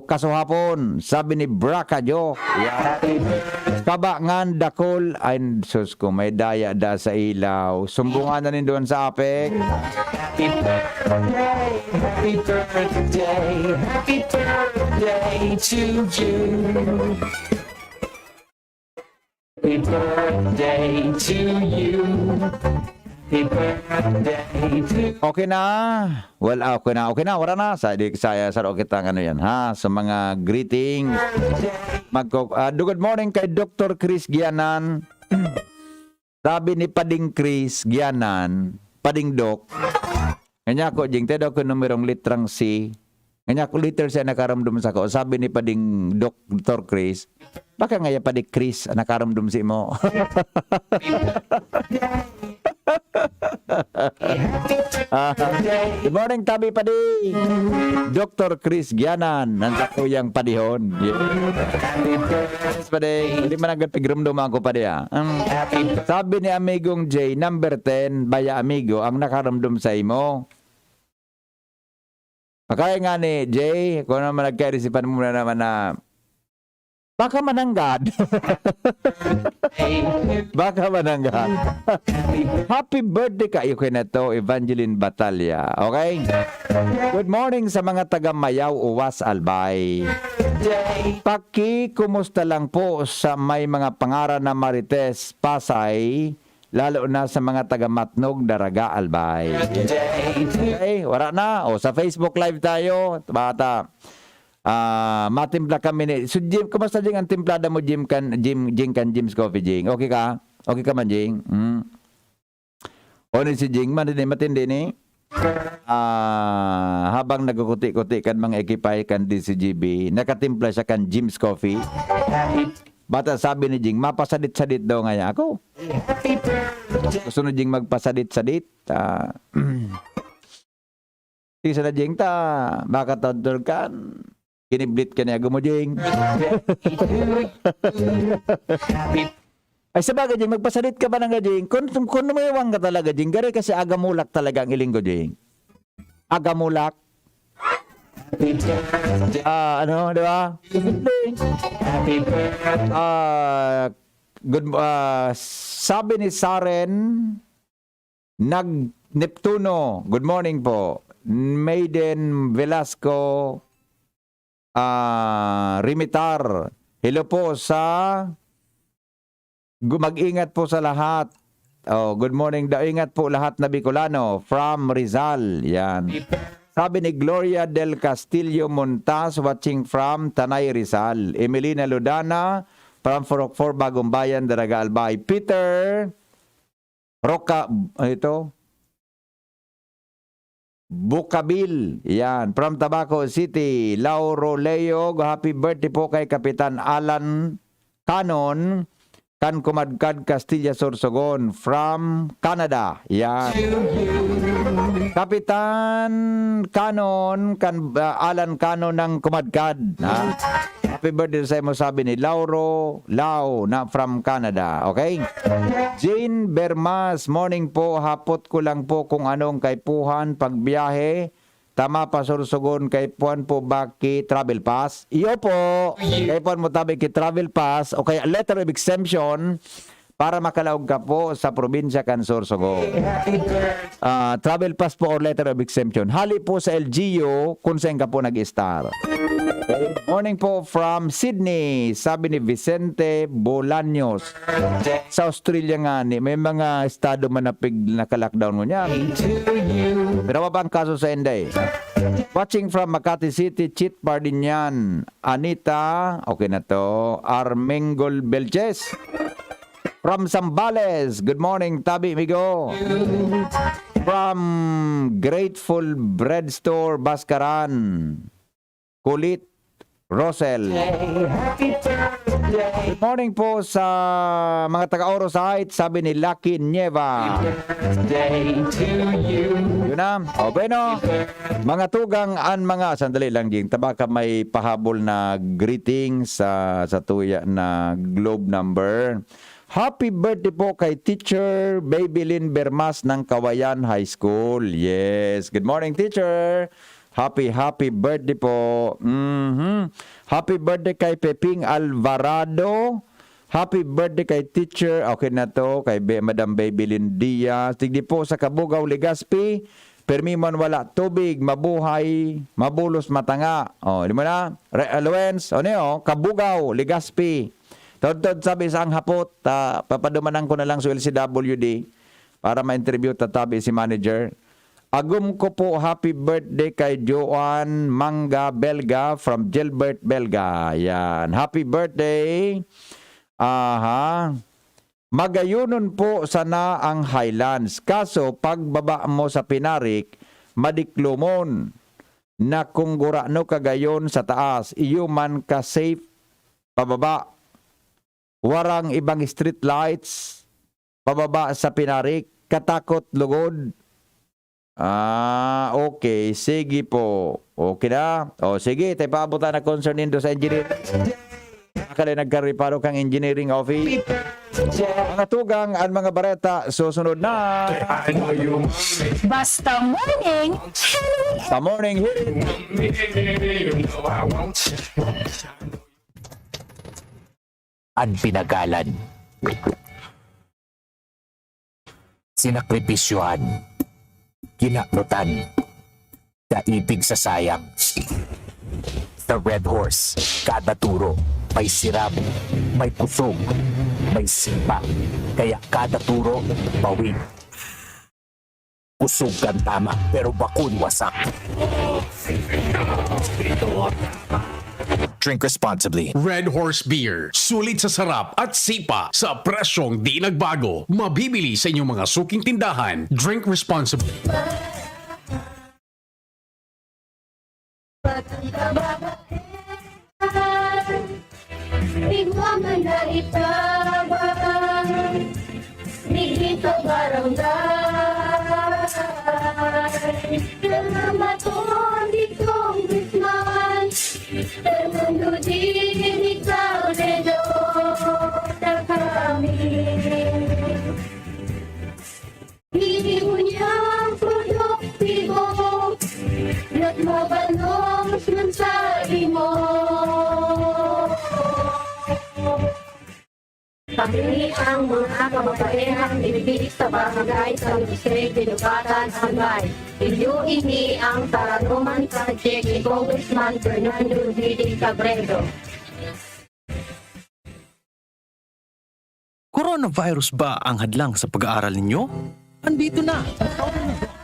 kasuhapon, sabi ni Braca Jo, yeah. Kaba ngan dakol, ay, sus ko, may daya da sa ilaw. Sumbungan na nin doon sa apek. Happy birthday, happy birthday, happy birthday to you. Happy birthday to you. Happy birthday to Okay na. Well, ah, okay na, okay na, wala na. Sa di saya sa kita ng ano yan, ha? Sa mga greeting. Magko ah, do- good morning kay Doctor Chris Gianan. Sabi ni Pading Chris Gianan, Pading Doc. Kanya ko, Jing, te daw ko numerong litrang C. Kanya ko, letter C nakaramdom sa ko. Sabi ni Pading Doctor Chris, baka nga ya Pading Chris ang nakaramdom si mo. Ah, good morning, Tabi Padi. Doctor Chris Gianan, ng Kakuyang Padihon. Yes, Padi. Hindi man agad pigramdam ako, Padi, ah. Um, sabi ni Amigong J, number ten, baya amigo, ang nakaramdam sa imo. Akay nga ni J, kung naman nagkairisipan mo na naman na baka mananggad. Baka mananggad. Happy birthday kayo kay na to, Evangeline Batalla. Okay? Good morning sa mga taga Mayaw, Uwas, Albay. Paki, kumusta lang po sa may mga pangaran na Marites, Pasay, lalo na sa mga taga Matnog, Daraga, Albay. Okay, wala na. O, sa Facebook Live tayo, bata. Ah, matimpla kami ni. So, Jim, kumusta, Jing, ang timplada mo, Jim, kan, Jim, Jing, kan Jim's Coffee, Jing? Okay ka? Okay ka man, Jing? Hmm. O, ni si Jing, man, ni, matindi ni. Ah, habang nagkukuti-kuti kan mga ekipahe kan D C G B, nakatimpla siya kan Jim's Coffee. Bata sabi ni Jing, mapasadit-sadit daw ngaya ako. Gusto ni Jing magpasadit-sadit. Ah, isa na Jing ta, baka tadtol kan. Kiniblit ka niya, gumo, Jing. Ay, sabagay, Jing, magpasalit ka ba na nga, Jing? Kung, kung numiwang ka talaga, Jing, gari kasi agamulak talaga ang ilinggo, Jing. Agamulak. Ah, ano, di ba? Ah, good, ah, sabi ni Saren, nag Neptuno, good morning po. Maiden Velasco, ah, Rimitar, hello po sa Gu-, mag-ingat po sa lahat. Oh, good morning daw. Ingat po lahat na Bicolano from Rizal. Yan. Sabi ni Gloria del Castillo Montas, watching from Tanay, Rizal. Emelina Lodana from Forocfor, Bagong Bayan, Daraga, Albay. Peter Roca, ano ito? Bukabil. Yan. From Tabaco City, Lauro Leog, happy birthday po kay Kapitan Alan Canon, kan Kumadkad, Castilla, Sorsogon, from Canada. Yan. Kapitan Canon, kan, ah, Alan Canon ng Kumadkad, ha? Happy birthday sa imo, sabi ni Lauro Lau na from Canada. Okay? Jane Bermas, morning po. Hapot ko lang po kung anong kaipuhan pagbiyahe. Tama pa, Sorsogon, kaipuhan po ba ki travel pass? Iyo po. Kaipuhan mo tabi ki travel pass o kaya letter of exemption para makalaog ka po sa probinsya kan Sorsogon. Ah, travel pass po or letter of exemption. Hali po sa L G U kung saan ka po nag-stay. Morning po from Sydney, sabi ni Vicente Bolaños. Sa Australia nga ni, may mga estado man na pig-, naka-lockdown ngunyan. Pero wala pa ang kaso sa Inday. Watching from Makati City, Chit Pardinian, Anita, okay na to, Armengol Belches. From Zambales, good morning, Tabi Migo. From Grateful Bread Store, Baskaran, Kulit Rosel. Good morning po sa mga taga Oros Heights, sabi ni Lucky Nieva. Yun na. O, bueno. Mga tugang an mga, sandali lang, Jing. Tabaka may pahabol na greeting sa, sa tuya na Globe number. Happy birthday po kay Teacher Babylin Bermas ng Kawayan High School. Yes. Good morning, teacher. Happy, happy birthday po. Mhm. Happy birthday kay Peping Alvarado. Happy birthday kay teacher. Okay na to. Kay Be-, Madam Babylin Diaz. Digdi po sa Kabugaw, Legazpi. Permi man wala tubig, mabuhay, mabulos, matanga. Oh, di mo na? Re-, Allowance, ano yun? Kabugaw, Legazpi. Todtod sabi sa ang hapot, ta, papadumanan ko na lang sa L C W D para ma-interview ta tabi si manager. Agum ko po, happy birthday kay Joan Manga Belga from Gilbert Belga. Yan. Happy birthday. Aha. Magayonon po sana ang Highlands. Kaso, pagbaba mo sa Pinarik, madiklomon na kung gurano ka gayon sa taas, iyo man ka safe pababa. Warang ibang street lights pababa sa Pinarik, katakot lugod. Ah, okay. Sige po. Okay na? O, sige, tayo paabot na concern nindo sa engineer. Akala nagkareparo kang engineering office. Mga tugang, ang mga bareta, susunod na. Basta morning, Sa morning, an pinagalan, sinakripisyohan, kinaprotan, kaipig sa sayang. Sa Red Horse, kada turo, may sirab, may kusog, may sipa. Kaya kada turo, bawi. Kusog kan tama, pero bakun wasak. Drink responsibly. Red Horse Beer. Sulit sa sarap at sipa sa presyong di nagbago. Mabibili sa inyong mga suking tindahan. Drink responsibly. Igwa man na itaban, digdi sa barangay. Salamat po, di Congressman. Kami ang mga kababaehang digdi sa Barangay San Jose, Dinubatan, Albay. Iyo ini ang Paranormal Project ni Congressman Fernando Didi Cabredo. Coronavirus ba ang hadlang sa pag-aaral ninyo? Andito na!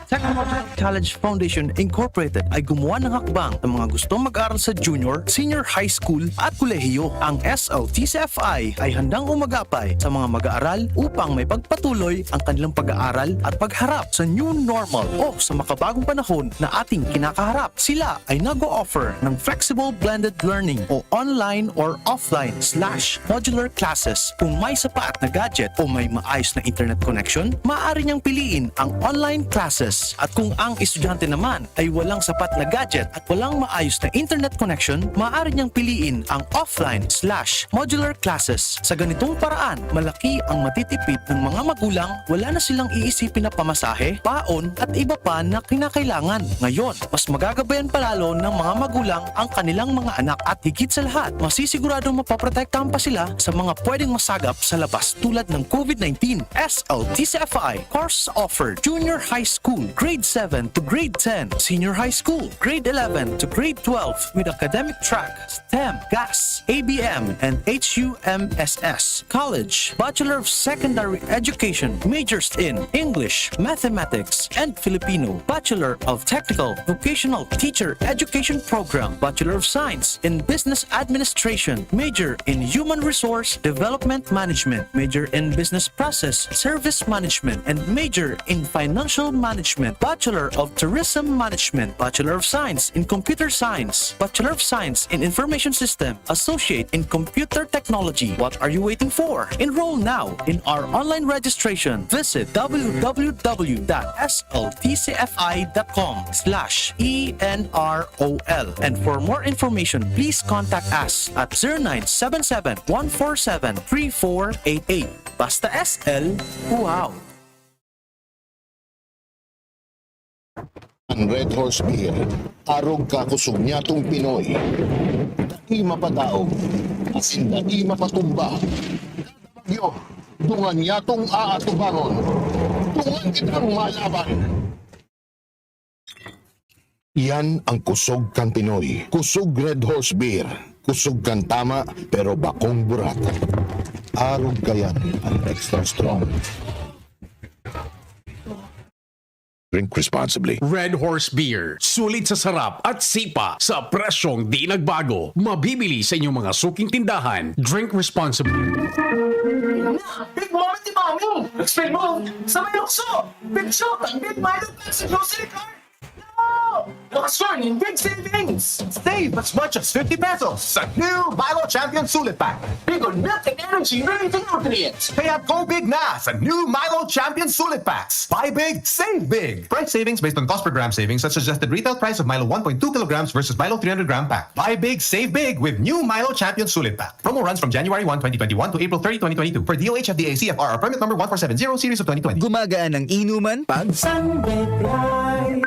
Technology College Foundation Incorporated ay gumawa ng hakbang sa mga gustong mag-aral sa junior, senior high school at kolehiyo. Ang S L T C F I ay handang umagapay sa mga mag-aaral upang may pagpatuloy ang kanilang pag-aaral at pagharap sa new normal o sa makabagong panahon na ating kinakaharap. Sila ay nag-o-offer ng flexible blended learning o online or offline slash modular classes. Kung may sapat na gadget o may maayos na internet connection, maaari niyang piliin ang online classes. At kung ang estudyante naman ay walang sapat na gadget at walang maayos na internet connection, maaari niyang piliin ang offline slash modular classes. Sa ganitong paraan, malaki ang matitipid ng mga magulang, wala na silang iisipin na pamasahe, baon at iba pa na kinakailangan. Ngayon, mas magagabayan palalo ng mga magulang ang kanilang mga anak at higit sa lahat, masisiguradong mapoprotektahan pa sila sa mga pwedeng masagap sa labas tulad ng COVID nineteen. S L T C F I course offered: Junior High School, Grade seven to Grade ten, Senior High School, Grade eleven to Grade twelve, with academic track STEM, GAS, A B M, and H U M S S. College, Bachelor of Secondary Education, majors in English, Mathematics, and Filipino. Bachelor of Technical Vocational Teacher Education Program, Bachelor of Science in Business Administration, major in Human Resource Development Management, major in Business Process Service Management, and major in Financial Management, Bachelor of Tourism Management, Bachelor of Science in Computer Science, Bachelor of Science in Information System, Associate in Computer Technology. What are you waiting for? Enroll now in our online registration. Visit w w w dot s l t c f i dot com slash e n r o l. And for more information, please contact us at zero nine seven seven, one four seven, three four eight eight. Basta S L, wow! An Red Horse Beer, arog ka kusog nyatong Pinoy. Dai mapadaog, asin dai mapatumba. Kada bagyo, dungan nyatong aatubangon. Dungan kitang malaban. Yan ang kusog kan Pinoy. Kusog Red Horse Beer. Kusog kan tama, pero bakong burat. Arog kayan ang extra strong. Drink responsibly. Red Horse Beer. Sulit sa sarap at sipa sa presyong di nagbago. Mabibili sa inyong mga suking tindahan. Drink responsibly. Big moment ni Mami! Explain mo! Sa may lukso! Big shot ang Big Milo Pepsi Grocery Card! No! Lakas yun! Big savings! Save as much as fifty pesos sa new Milo Champion Sulit Pack! Big on milk and energy releasing nutrients! Kaya go big na sa new Milo Champion Sulit Packs! Buy big, save big! Price savings based on cost per gram savings at suggested retail price of Milo one point two kilograms versus Milo three hundred gram pack. Buy big, save big with new Milo Champion Sulit Pack. Promo runs from January one, twenty twenty-one to April thirty, twenty twenty-two per D O H F D A C F R or permit number one four seven zero series of twenty twenty. Gumagaan ang inuman pag Sunday Bright.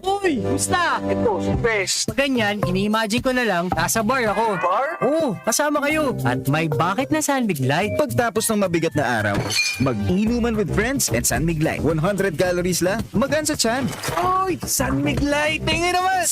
Uy! Kumusta? Ito, si Pres. Pag ganyan, ini-imagine ko na lang, nasa bar ako. Bar? Oo, kasama kayo. At may bakit na San Mig Light. Pagtapos ng mabigat na araw, mag-inuman with friends and San Mig Light. one hundred calories lang, magaan sa tiyan. Uy! San Mig Light! Tingin naman!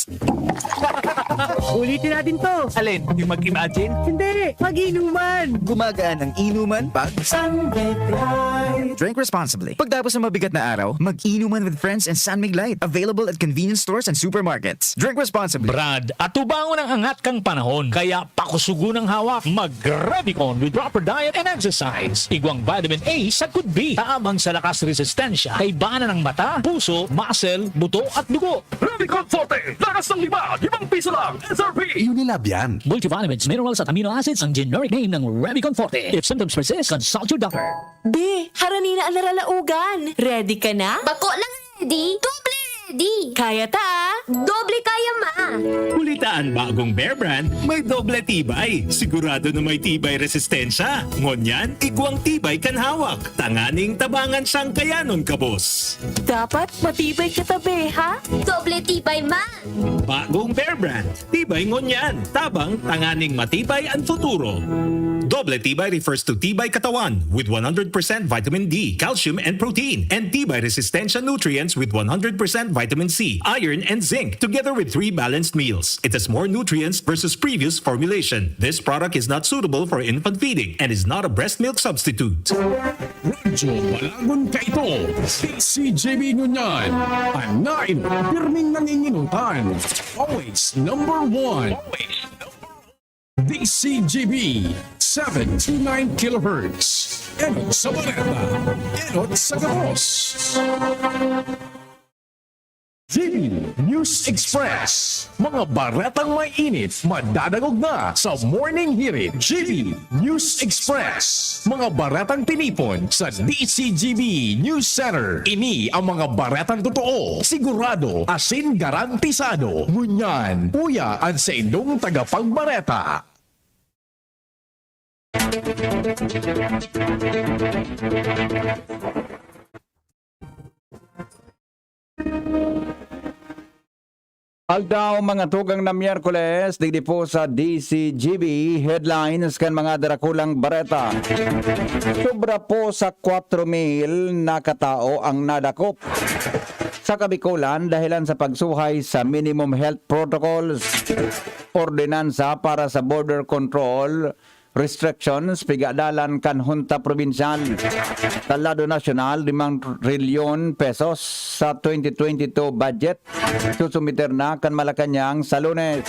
Ulitin natin to. Alin? Yung mag-imagine? Hindi! Mag-inuman! Gumagaan ang inuman pag San Mig Light. Drink responsibly. Pagtapos ng mabigat na araw, mag-inuman with friends and San Mig Light. Available at convenience stores and supermarkets. Drink responsibly. Brad, atubangon ang angat kang panahon. Kaya pakusugon ang hawak. Mag-Revicon with proper diet and exercise. Igwang vitamin A sa could be. Taabang sa lakas resistensya. Kaibanan ng mata, puso, muscle, buto at dugo. Revicon Forte! Lakas ng lima! Limang piso lang! S R P! Unilab yan. Multivitamins, minerals at amino acids ang generic name ng Revicon Forte. If symptoms persist, consult your doctor. Be, harani na an naralaogan. Ready ka na? Bako lang ready. Doble! Di. Kaya ta, ah. Doble kaya, ma. Huli ta an bagong Bear Brand, may doble tibay. Sigurado na may tibay resistensya. Ngunyan, igwang tibay kan hawak. Tanganing tabangan siyang kayanon, kabos. Dapat matibay ka tabi, ha? Doble tibay, ma. Bagong Bear Brand. Tibay ngunyan, tabang tanganing matibay an futuro. Doble tibay refers to tibay katawan with one hundred percent vitamin D, calcium, and protein, and tibay resistensya nutrients with one hundred percent vitamin C, iron, and zinc, together with three balanced meals. It has more nutrients versus previous formulation. This product is not suitable for infant feeding and is not a breast milk substitute. Radyo Balagon Kaito, D C G B ngunyan. Panain, pirming nanginginutan. Always number one. Always number one. D C G B, seven two nine kilohertz. Enot sa bareta, enot sa gabos. G B News Express. Mga baretang may init, madadangog na sa Morning Hirit. G B News Express. Mga baretang tinipon sa D C G B News Center. Ini ang mga baretang totoo, sigurado, asin garantisado. Ngunyan, uya an saindong tagapagbareta. Aldaw, mga tugang na Miyerkules, digdi po sa D C G B, headlines kan mga darakulang bareta. Sobra po sa kwatro mil na katao ang nadakop sa Kabikolan dahilan sa pagsuhay sa minimum health protocols, ordinansa para sa border control, restrictions, pigadalan kan Hunta Probinsyal. Sa lado nasyonal, limang trilyon pesos sa twenty twenty-two budget. Susumiter na kan Malacañang sa Lunes.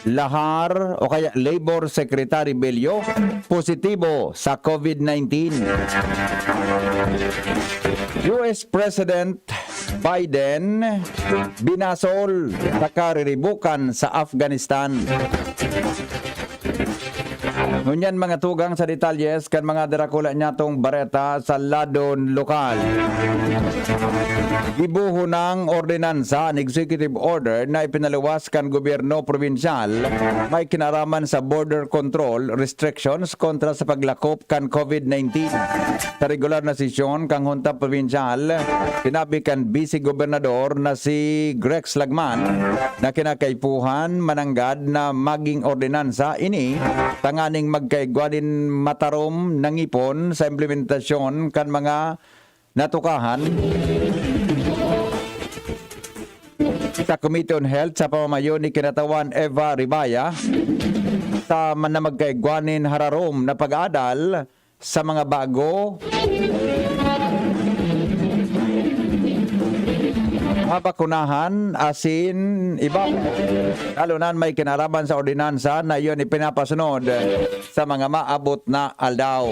Lahar o kaya Labor Secretary Bello, positibo sa COVID nineteen. U S President Biden, binasol sa kariribukan sa Afghanistan. Ngunyan, mga tugang sa detalyes kan mga darakula nyatong bareta sa ladon lokal. Gibuho ng ordinansa an executive order na ipinaluwas kan gobyerno probinsyal may kinaraman sa border control restrictions kontra sa paglakop kan COVID nineteen. Sa regular na sesyon kan Hunta Probinsyal, sinabi kan Vice Gobernador na si Grex Lagman na kinakaipuhan mananggad na maging ordinansa ini tanganing magkaigwa nin matarom na ngipon sa implementasyon kan mga natukahan sa Committee on Health sa pamamayo ni Kinatawan Eva Ribaya sa man na magkaigwa nin hararom na pag-aadal sa mga bago mabakunahan asin iba. Lalo na may kinaraman sa ordinansa na iyon ipinapasunod sa mga maabot na aldaw.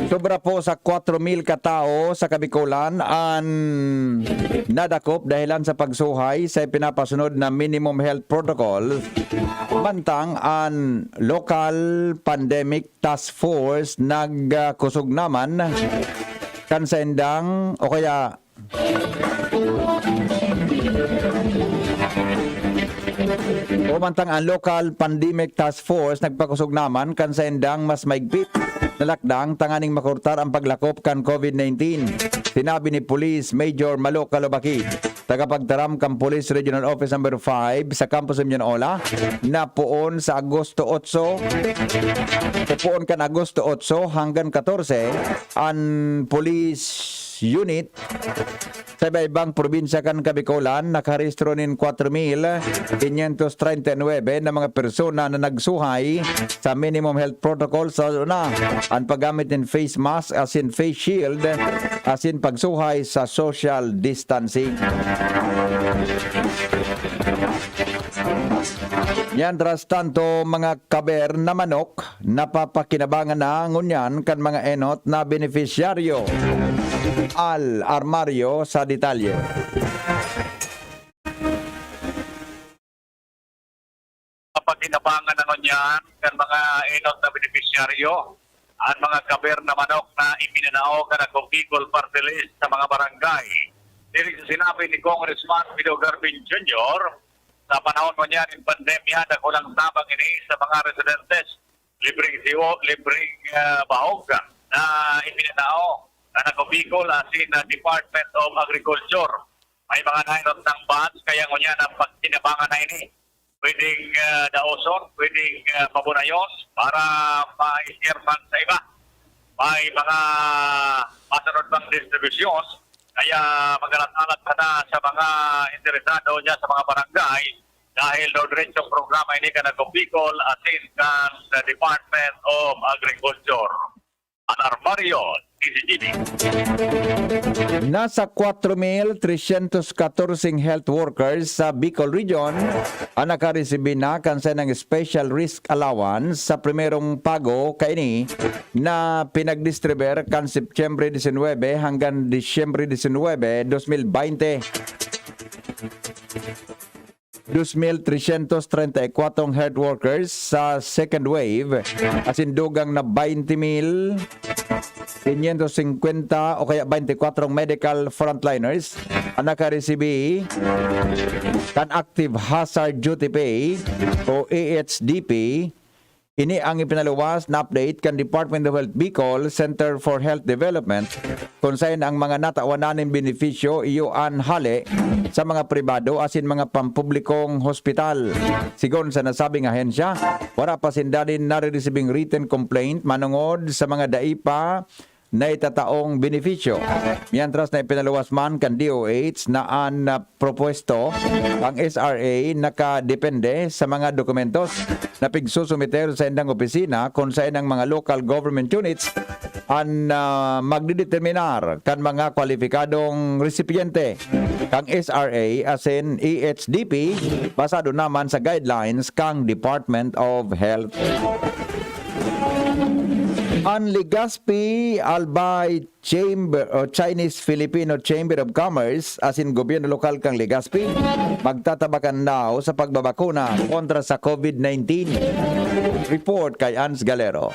Sobra po sa kwatro mil katao sa Kabikolan an nadakop dahilan sa pagsuhay sa ipinapasunod na minimum health protocol, mantang an local pandemic task force nagkusog naman kan saindang o kaya o mantang an local pandemic task force nagpakusog naman kan saindang mas maigpit na lakdang tanganing makurtar ang paglakop kan COVID nineteen. Sinabi ni Police Major Malo Kalobaki, tagapagtaram kan Police Regional Office Number five sa Campus Union Ola, na poon sa Agosto otso, o poon kan Agosto otso hanggang katorse, an police unit sa iba-ibang probinsya kan Kabikolan nakarehistro nin kwatro mil quinientos treinta y nuebe na mga persona na nagsuhay sa minimum health protocol, sa una an paggamit nin face mask asin face shield asin pagsuhay sa social distancing. Mientras tanto, mga kaber na manok, napapakinabangan na ngunyan kan mga enot na benepisyaryo. Al Armario sa detalye. Napapakinabangan na ngunyan kan mga enot na benepisyaryo. an mga kaber na manok na ipinanao kan Ako Bicol Party List sa mga barangay. Diri sa sinabi ni Congressman Fido Garbin Junior, sa panahon ngunyan nin pandemya, dakulang tabang ini sa mga residentes. Libreng siwo, libreng, ah, bahog na ipinanao kan Ako Bicol asin, ah, Department of Agriculture. May mga nainot ng bans, kaya ngunyan ang pagtinabangan na ini. Pwedeng, ah, daoson, pwedeng, ah, pabunayon para ma-share man sa iba. May mga masunod pang distribusyon, kaya magalat-alat ka na sa mga interesado niya sa mga barangay dahil daw diretsong programa ini kan Ako Bicol asin kan sa Department of Agriculture. Alarmario, D Z G B. Nasa kwatro mil tresyentos katorseng health workers sa Bicol Region ang nakaresibi na kan saindang special risk allowance sa primerong pago kaini na pinagdistribuir kan Setyembre disinwebe hanggang Disyembre disinwebe, dos mil baynte. Dos mil tresyentos treinta y cuatro health workers sa second wave, asin dugang na baynte mil kinyentos singkwenta o kaya baynte kwatro medical frontliners ang nakaresibi kan Active Hazard Duty Pay o A H D P. Ini ang ipinaluwas na update kan Department of Health Bicol Center for Health Development, kun saen ang mga natawan na nin benepisyo iyo an hale sa mga pribado asin mga pampublikong hospital. Sigon sa nasabing ahensya, wara pa sinda nin nareresibing written complaint manongod sa mga dai pa na itataong benepisyo. Mientras na ipinaluwas man kan D O H na an, ah, propuesto, ang S R A nakadepende sa mga dokumentos na pigsusumiter sa indang opisina kun saen ang mga local government units an, ah, magdedeterminar kan mga kwalipikadong resipyente kan S R A asin A H D P basado naman sa guidelines kan Department of Health. An Legazpi Albay Chamber o Chinese Filipino Chamber of Commerce asin gobyerno lokal kan Legazpi magtatabakan daw sa pagbabakuna kontra sa COVID nineteen. Report kay Ans Galero.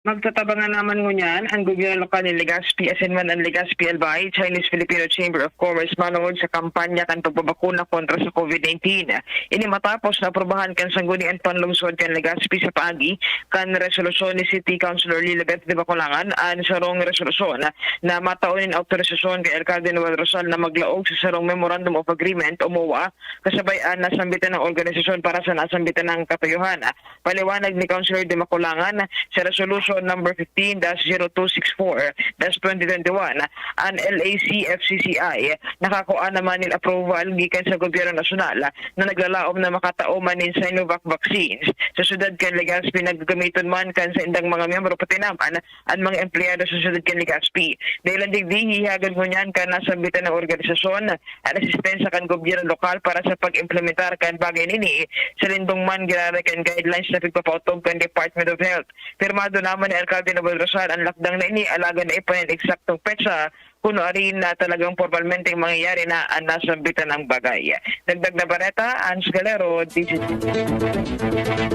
Magtatabangan naman ngunyan an gobyerno lokal nin Legazpi asin man an Legazpi Albay Chinese Filipino Chamber of Commerce manongod sa kampanya kan pagbabakuna kontra sa COVID nineteen. Ini matapos na aprubahan kan Sangguniang Panlungsod kan Legazpi sa paagi kan resolusyon ni City Councilor Lilibeth de Bacolangan an sarong resolusyon na matao nin awtorisasyon kay Alkalde Noel Rosal na maglaog sa sarong Memorandum of Agreement o MOA kasabay an nasambitan na organisasyon para sa nasambitan na katuyuhan. Paliwanag ni Councilor de Macolangan, sa Resolution Number fifteen dash zero two six four dash twenty twenty-one, an L A C F C C I nakakua naman nin approval gikan sa gobyerno nasyonal na naglalaom na makatao man nin Sinovac vaccines. Sa syudad kan Legazpi, gagamiton man kan saindang mga miyembro, pati naman an mga empleyado sa syudad kan Legazpi. Dahelan digdi, hihagad ngunyan kan nasambitan na organisasyon an asistensya kan gobyerno lokal para sa pag-implementar kan bagay na ini, sa lindong man giraray kan guidelines na pigpapaotob kan Department of Health. Pirmado naman ni Alkalde Noel Rosal an lakdang na ini, alagad dai pa nin eksaktong petsa kun nuarin na talagang pormalmenteng mangyayari na an nasambitan na bagay. Dagdag na bareta, Ans Galero, D Z G B.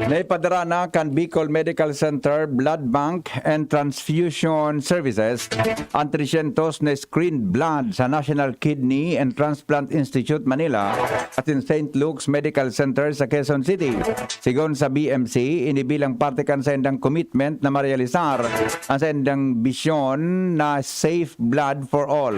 Naipadara na kan Bicol Medical Center Blood Bank and Transfusion Services an tresyentos na screened blood sa National Kidney and Transplant Institute, Manila, asin Saint Luke's Medical Center sa Quezon City. Sigon sa B M C, ini bilang parte kan saindang commitment na marealisar an saindang bisyon na safe blood for all.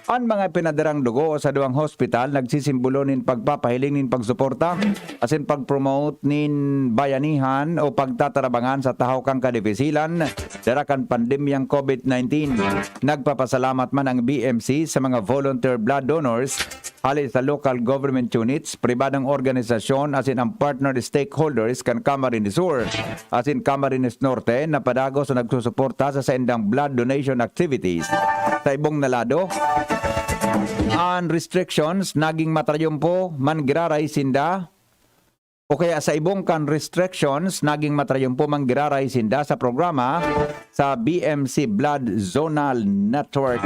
An mga pinadarang dugo sa duwang hospital nagsisimbolo nin pagpapahiling nin pagsuporta asin pag-promote nin bayanihan o pagtatarabangan sa tahaw kan kadifisilan dara kan pandemyang COVID nineteen. Nagpapasalamat man ang B M C sa mga volunteer blood donors hali sa local government units, pribadong organisasyon asin ang partner stakeholders kan Camarines Sur asin Camarines Norte na padagos na nagsusuporta sa saindang blood donation activities. Sa ibong na lado, an restrictions naging matrayumpo man giraray sinda, o kaya sa ibong kan restrictions naging matrayumpo man giraray sinda sa programa sa B M C Blood Zonal Network.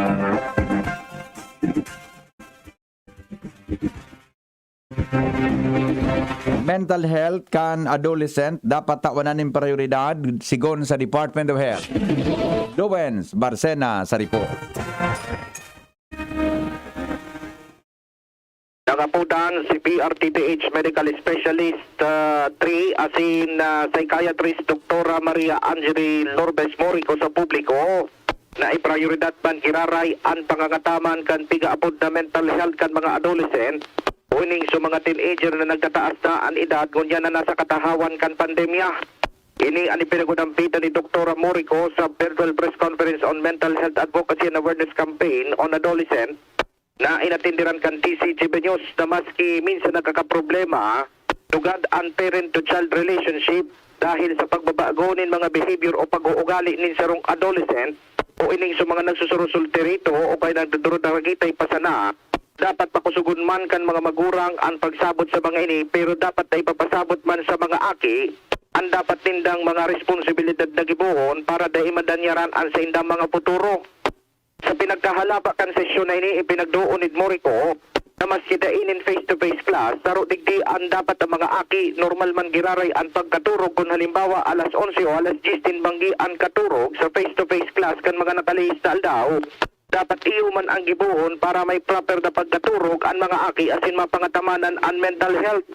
Mental health kan adolescent dapat tawanan nin prioridad, sigon sa Department of Health. Lawrence Barcena sa report. Nangapodan si P R T P H Medical Specialist, ah, three asin, ah, Psychiatrist Doktora Maria Angeli Lorbes Morico sa publiko na iprioridad man giraray an pangangataman kan pigaapod na mental health kan mga adolescent o ining sa mga teenager na nagtataas na an edad ngunyan na nasa katahawan kan pandemya. Ini an ipinagdampitan ni Doktora Morico sa Virtual Press Conference on Mental Health Advocacy and Awareness Campaign on Adolescent na inatenderan kan T C G B News na maski minsan nakakaproblema, tugad an parent-to-child relationship dahil sa pagbabago nin mga behavior o pag-uugali nin sarong adolescent o ining sa mga nagsusurusulti rito o kaya nagdudurog na nakikitay pa sana, dapat pakusugon man kan mga magurang an pagsabot sa mga ini, pero dapat na ipapasabot man sa mga aki an dapat nindang mga responsibilidad na gibohon para dai madanyaran an saindang mga futuro. Sa pinagkahalaba kan sesyon na ini, ipinagdoon ni Morico na maski dai nin face-to-face class, saro digdi an dapat ang mga aki, normal man giraray an pagkaturog kun halimbawa alas onse o alas diyes nin banggi an katurog sa face-to-face class kan mga nakalihis na aldaw. Dapat iyo man ang gibohon para may proper na pagkaturog an mga aki asin mapangatamanan an mental health.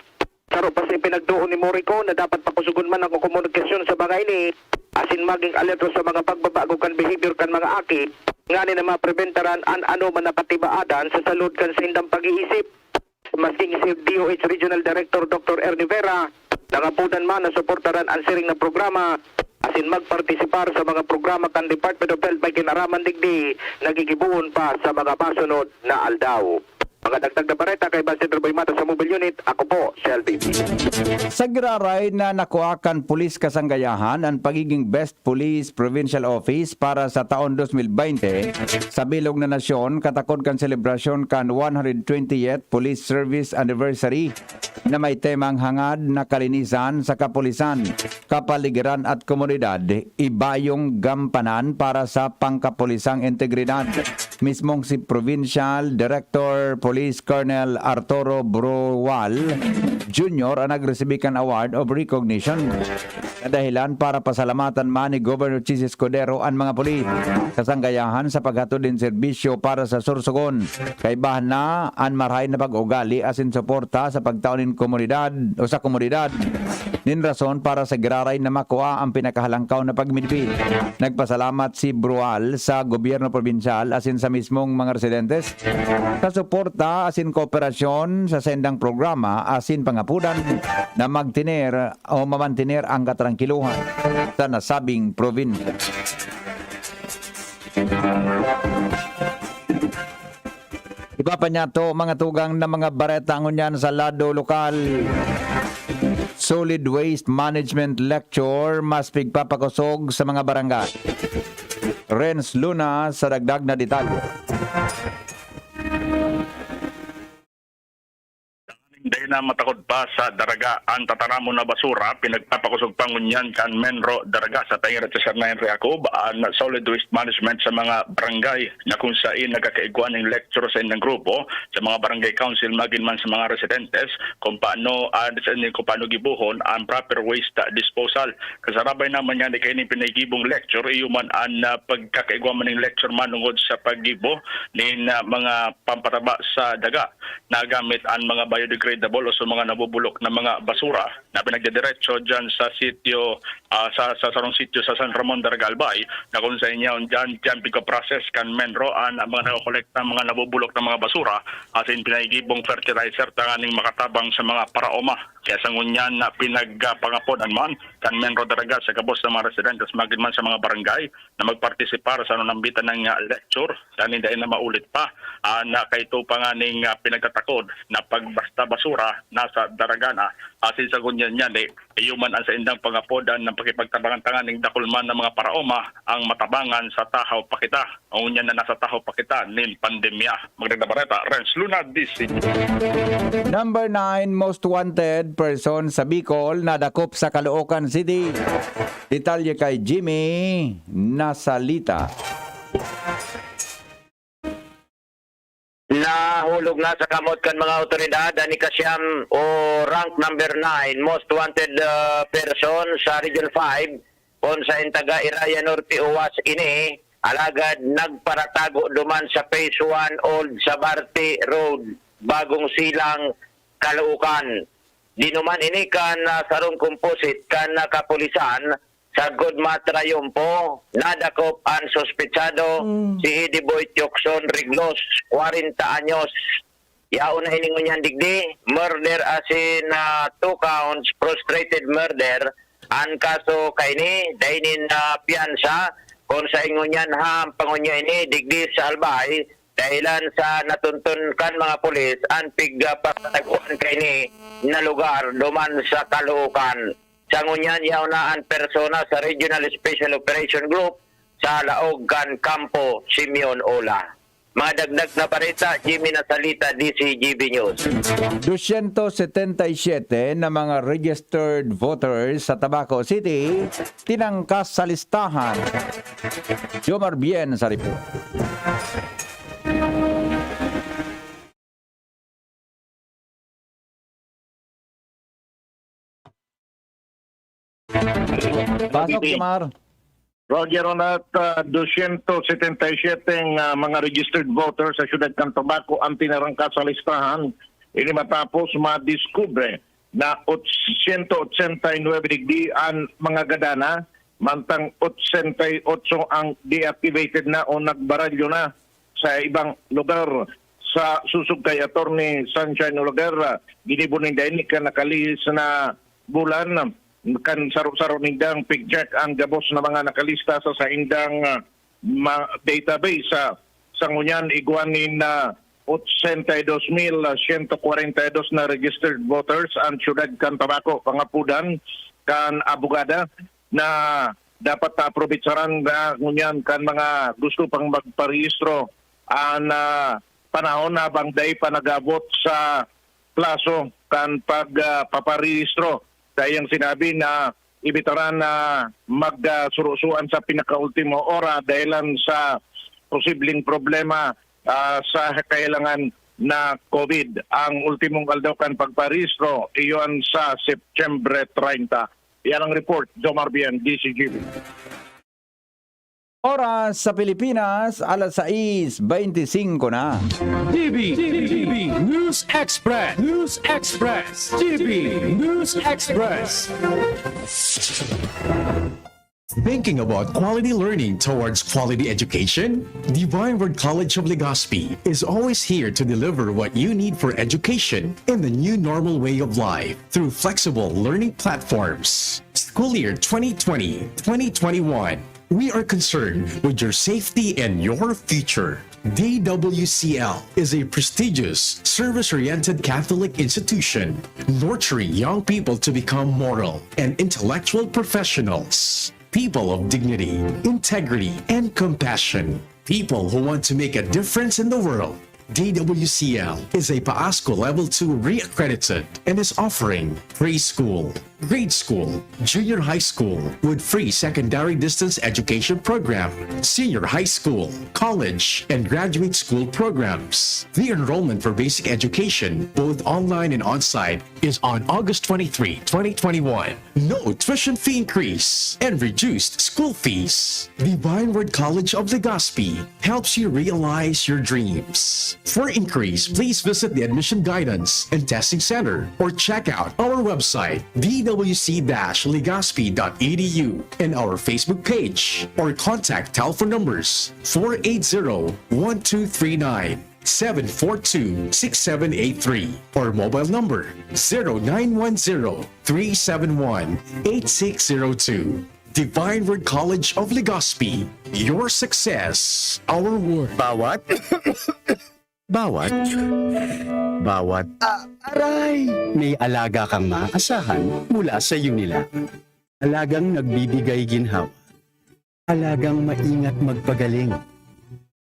Saro pa sa ipinagdoon ni Morico na dapat pakusugon man ang komunikasyon sa mga ini asin maging alerto sa mga pagbabago kan behavior kan mga aki, ngani na mapreventaran an anoman na katibaadan sa salud kan saindang pag-iisip. Masking si D O H Regional Director Doctor Ernie Vera, nangapodan man na suportaran an siring na programa asin magpartisipar sa mga programa kan Department of Health may kinaraman digdi na gigibohon pa sa mga masunod na aldaw. Mga dagdag na bareta kay Basil Roboy Mata sa Mobile Unit, ako po si L B P. Sa giraray na nakua kan Pulis Kasanggayahan an pagiging Best Police Provincial Office para sa taon dos mil baynte, sa bilog na nasyon, katakod kan selebrasyon kan one hundred twentieth Police Service Anniversary na may temang Hangad na Kalinisan sa Kapulisan, Kapaligiran at Komunidad, ibayong gampanan para sa pangkapulisang integridad. Mismong si Provincial Director Police Colonel Arturo Brual Junior ang nagresibi kan Award of Recognition na dahilan para pasalamatan man ni Governor Chiz Escudero an mga pulis sa sanggayahan sa paghatod nin serbisyo para sa Sorsogon. Kaibahan na an marahay na pag-ugali asin suporta sa pagtao nin komunidad o sa komunidad nin rason para sa giraray na makua ang pinakahalangkaw na pagmidbid. Nagpasalamat si Brual sa gobyerno probinsyal asin sa mismong mga residentes sa suporta asin kooperasyon sa sendang programa asin pangapudan na magtiner o mamantiner ang katrangkiluhan sa nasabing probinsya. Iba pa niya to, mga tugang na mga bareta ngunyan sa lado lokal. Solid Waste Management Lecture, mas pigpapakosog sa mga barangay. Renz Luna sa dagdag na detalye. Dai na matakod pa sa Daraga an tataramon na basura, pinagpapakosog pa ngunyan kan Menro Daraga sa paingat sa Sir na Henry Jacob an solid waste management sa mga barangay na kung sain nagkakaigwa ning lecture sa inyang grupo sa mga barangay council magin man sa mga residentes kung paano, ah, sa inyo kung paano gibuhon ang proper waste disposal. Kasarabay naman niya ni kaini pinagibong lecture, iyo man an, ah, pagkakaigwa man ning lecture manungod sa paggibo nin, ah, mga pampataba sa daga nagamit an mga biodegradable o sa mga nabubulok na mga basura na pinagdidiretso diyan sa sitio, ah, sa, sa sarong sitio sa San Ramon, Daraga, Albay, na kung sa inyo diyan, diyan pigpa-process kan Menro an mga nakokolekta, mga nabubulok na mga basura, asin pinahigibong fertilizer tanganing makatabang sa mga paraoma. Kaya sa ngunyan na pinagpangapod an man kan Menro Daraga sa gabos na mga residentes magin man sa mga barangay na magpartisipar sa anong nambitan ng, ah, lecture, dahil dahil na maulit pa, ah, na kaito pa nga ning, ah, pinagtatakod na pagbasta basura nasa Daraga na, asin sa ngunyan niyan, eh, iyo man ang saindang pangapodan ng pakipagtabangan-tangan ning dakul man ng mga paraoma ang matabangan sa tahaw pa kita, o ngunyan na nasa tahaw pa kita nin pandemya. Magandang bareta, Renz Luna, D C. Number nine most wanted person sa Bicol nadakop sa Caloocan City. Detalye kay Jimmy Nasalita. Na Nahulog na sa kamot kan mga awtoridad an ikasyam o rank number nine most wanted, ah, person sa Region five, kun saen taga Iraya Norte uwas ini, alagad nagparatago duman sa Phase one Old Sabarte Road, Bagong Silang, Caloocan. Dinuman ini kan, ah, sarong composite kan, ah, kapulisan. Sagkod matrayumpo, nadakop an suspetsado, Mm. si Eddie Boy Tiocson Riglos, kwarenta anyos. Yaon na ini ngunyan digdi, murder asin, ah, two counts, frustrated murder. An kaso kaini, dai nin, ah, piyansa, kun saen ngunyan ha, an pangunyo ini, digdi sa Albay, dahelan sa natunton kan mga pulis, an pig, ah, pagtaguan kaini na lugar duman sa Caloocan. Sa ngunyan, yaon na an persona sa Regional Special Operation Group sa laog kan Kampo Simeon Ola. Mga dagdag na bareta, Jimmy Nasalita, D C G B News. Dosyentos setenta y siyete na mga registered voters sa Tabaco City tinangkas sa listahan. Jomar Bien sa report. Pasok, Jomar. Roger, Ronat, ah, dosyentos setenta y siyete ang, ah, mga registered voters sa siyudad kan Tabaco ang tinarangkas sa listahan. Ini matapos madiskubre na otsyentos otsenta y nuebe digdi an mga gadana, mantang otsenta y otso ang deactivated na o nagbaralyo na sa ibang lugar. Sa susog kay Attorney Sunshine Olaguer, ginibo ninda ini kan nakalihis na bulan, kan saro-saro nindang pig-check ang gabos na mga nakalista sa saindang, ah, ma-, database. Sa, sa ngunyan, igwa nin, ah, otsenta y dos mil siyento kwarenta y dos na registered voters ang siyudad kan Tabaco, pangapudan kan abogada na dapat ta aprobetsaran na ngunyan kan mga gusto pang magparehistro an, ah, panahon habang dai pa nag-abot sa plaso kan pag, ah, paparehistro. Sa iyang sinabi na ibitaran na mag, ah, surusuan sa pinakaultimo ora dahilan sa posibleng problema, ah, sa kahilangan na COVID. Ang ultimong aldaw kan pagparehistro, iyon sa Setyembre treinta. Yan ang report, Jomar Bien, D C G B. Oras sa Pilipinas, alas sais beintisinko na. D B, D B, News Express, News Express, D B, News Express. Thinking about quality learning towards quality education? Divine Word College of Legazpi is always here to deliver what you need for education in the new normal way of life through flexible learning platforms. School year twenty twenty, twenty twenty-one, we are concerned with your safety and your future. D W C L is a prestigious, service-oriented Catholic institution nurturing young people to become moral and intellectual professionals, people of dignity, integrity, and compassion, people who want to make a difference in the world. D W C L is a PAASCO Level two re-accredited and is offering preschool, grade school, junior high school with free secondary distance education program, senior high school, college, and graduate school programs. The enrollment for basic education, both online and on-site, is on August twenty-three, twenty twenty-one. No tuition fee increase and reduced school fees. Divine Word College of Legazpi helps you realize your dreams. For inquiries, please visit the Admission Guidance and Testing Center or check out our website, d w c dash legazpi dot e d u, and our Facebook page, or contact telephone numbers four eight zero, one two three nine, seven four two, six seven eight three, or mobile number zero nine one zero, three seven one, eight six zero two. Divine Word College of Legazpi, your success, our work. Bawat, bawat, bawat, ah, aray! May alaga kang maaasahan mula sa Unila. Alagang nagbibigay ginhawa. Alagang maingat magpagaling.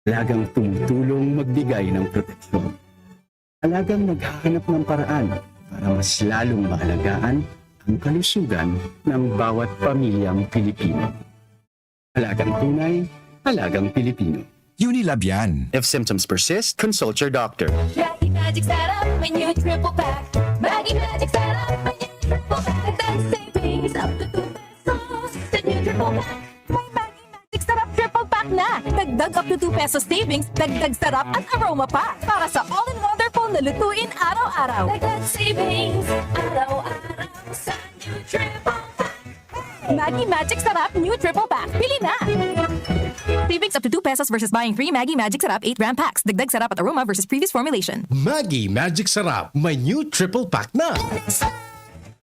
Alagang tumutulong magbigay ng proteksyon. Alagang naghahanap ng paraan para mas lalong maalagaan ang kalusugan ng bawat pamilyang Pilipino. Alagang tunay, alagang Pilipino. Unilab yan. If symptoms persist, consult your doctor. Maggi Magic Sarap, may new triple pack. Maggi Magic Sarap, may new triple pack. Dagdag savings up to two pesos sa new triple pack. May Maggi Magic Sarap triple pack na. Dagdag up to two pesos savings, dagdag sarap at aroma pa. Para sa all-in-one wonderful na lutuin araw-araw. Dagdag savings araw-araw sa new triple pack. Maggi Magic Sarap New Triple Pack. Pili na! Savings up to two pesos versus buying three Maggi Magic Sarap eight gram packs. Dagdag sarap at aroma versus previous formulation. Maggi Magic Sarap, may new triple pack na.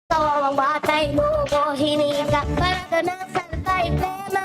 Kawawang batay mo, hininga para ka ng salbay, plema.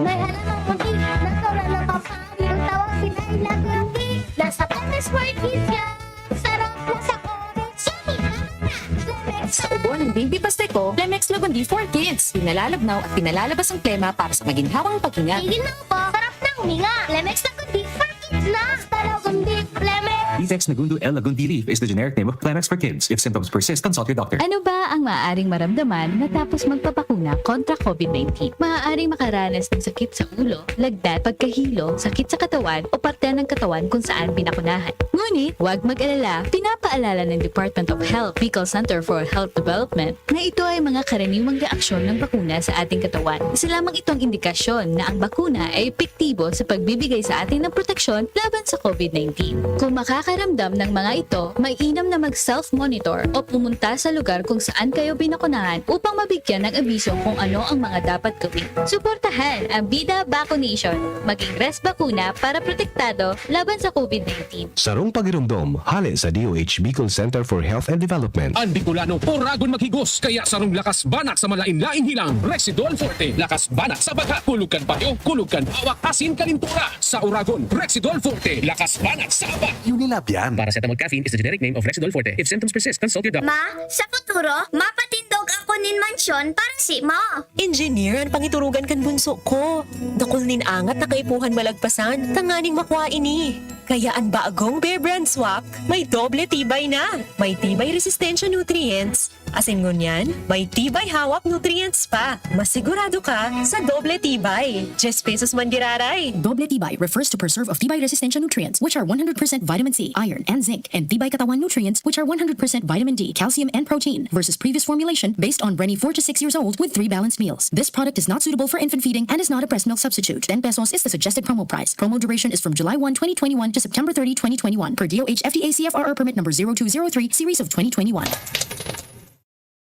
May halamang munti, natural na pampahangin, tawag pinay na kundi. Nasa Clemens Market yan, sarap na sa orange, yummy, tama na. Clemens Sa ubo ng Baby Pasteco, Clemex Lagundi for Kids. Pinalalabnaw at pinalalabas ang plema para sa maginhawang paghinga. Ginhawa po, sarap ng huminga. Clemens Lagundi for Kids na. Basta Lagundi, Clemens. Defex Nagundo L. Lagundi leaf is the generic name of Clemex for kids. If symptoms persist, consult your doctor. Ano ba ang maaaring maramdaman matapos magpabakuna kontra COVID nineteen? Maaaring makaranas ng sakit sa ulo, lagnat, pagkahilo, sakit sa katawan o parte ng katawan kung saan binakunahan. Ngunit, huwag mag-alala, pinapaalala ng Department of Health, Bicol Center for Health Development, na ito ay mga karaniwang reaksyon ng bakuna sa ating katawan. Isa lamang itong indikasyon na ang bakuna ay epektibo sa pagbibigay sa atin ng proteksyon laban sa COVID nineteen. Kung makakaramdam ng mga ito, mainam na mag-self-monitor o pumunta sa lugar kung saan kayo binakunahan upang mabigyan ng abiso kung ano ang mga dapat gawin. Suportahan ang Bida Vaccination. Maging Res Bakuna para protektado laban sa COVID nineteen. Sarong pagiromdom hale sa D O H Bicol Center for Health and Development. An Bicolano, Oragon maghigos, kaya sarong lakas banat sa malain-laing hilang, Rexidol Forte. Lakas banat sa baga, kulog kan payo, kulog kan hawak, asin kalintura. Sa Oragon, Rexidol Forte. Lakas banat sa aba. Unilab yan. Paracetamol caffeine is the generic name of Rexidol Forte. If symptoms persist, consult your doctor. Ma, sa futuro, mapatindog ako nin mansyon para si Ma. Engineer an pangiturugan kan bunso ko. Dakul nin angat na kaipuhan malagpasan tanganing makua ini. Kaya an bagong Bear Brand Swak may doble tibay na. May tibay resistensya nutrients. Asin ngunyan, may tibay hawak nutrients pa. Masigurado ka sa doble tibay. Diyes pesos man giraray. Doble tibay refers to preserve of tibay resistensya nutrients, which are one hundred percent vitamin C, iron, and zinc, and tibay katawan nutrients, which are one hundred percent vitamin D, calcium, and protein, versus previous formulation based on Brenny four to six years old with three balanced meals. This product is not suitable for infant feeding and is not a breast milk substitute. Ten pesos is the suggested promo price. Promo duration is from July one, twenty twenty-one to September thirty, twenty twenty-one, per D O H F D A C F R R permit number zero two zero three series of twenty twenty-one.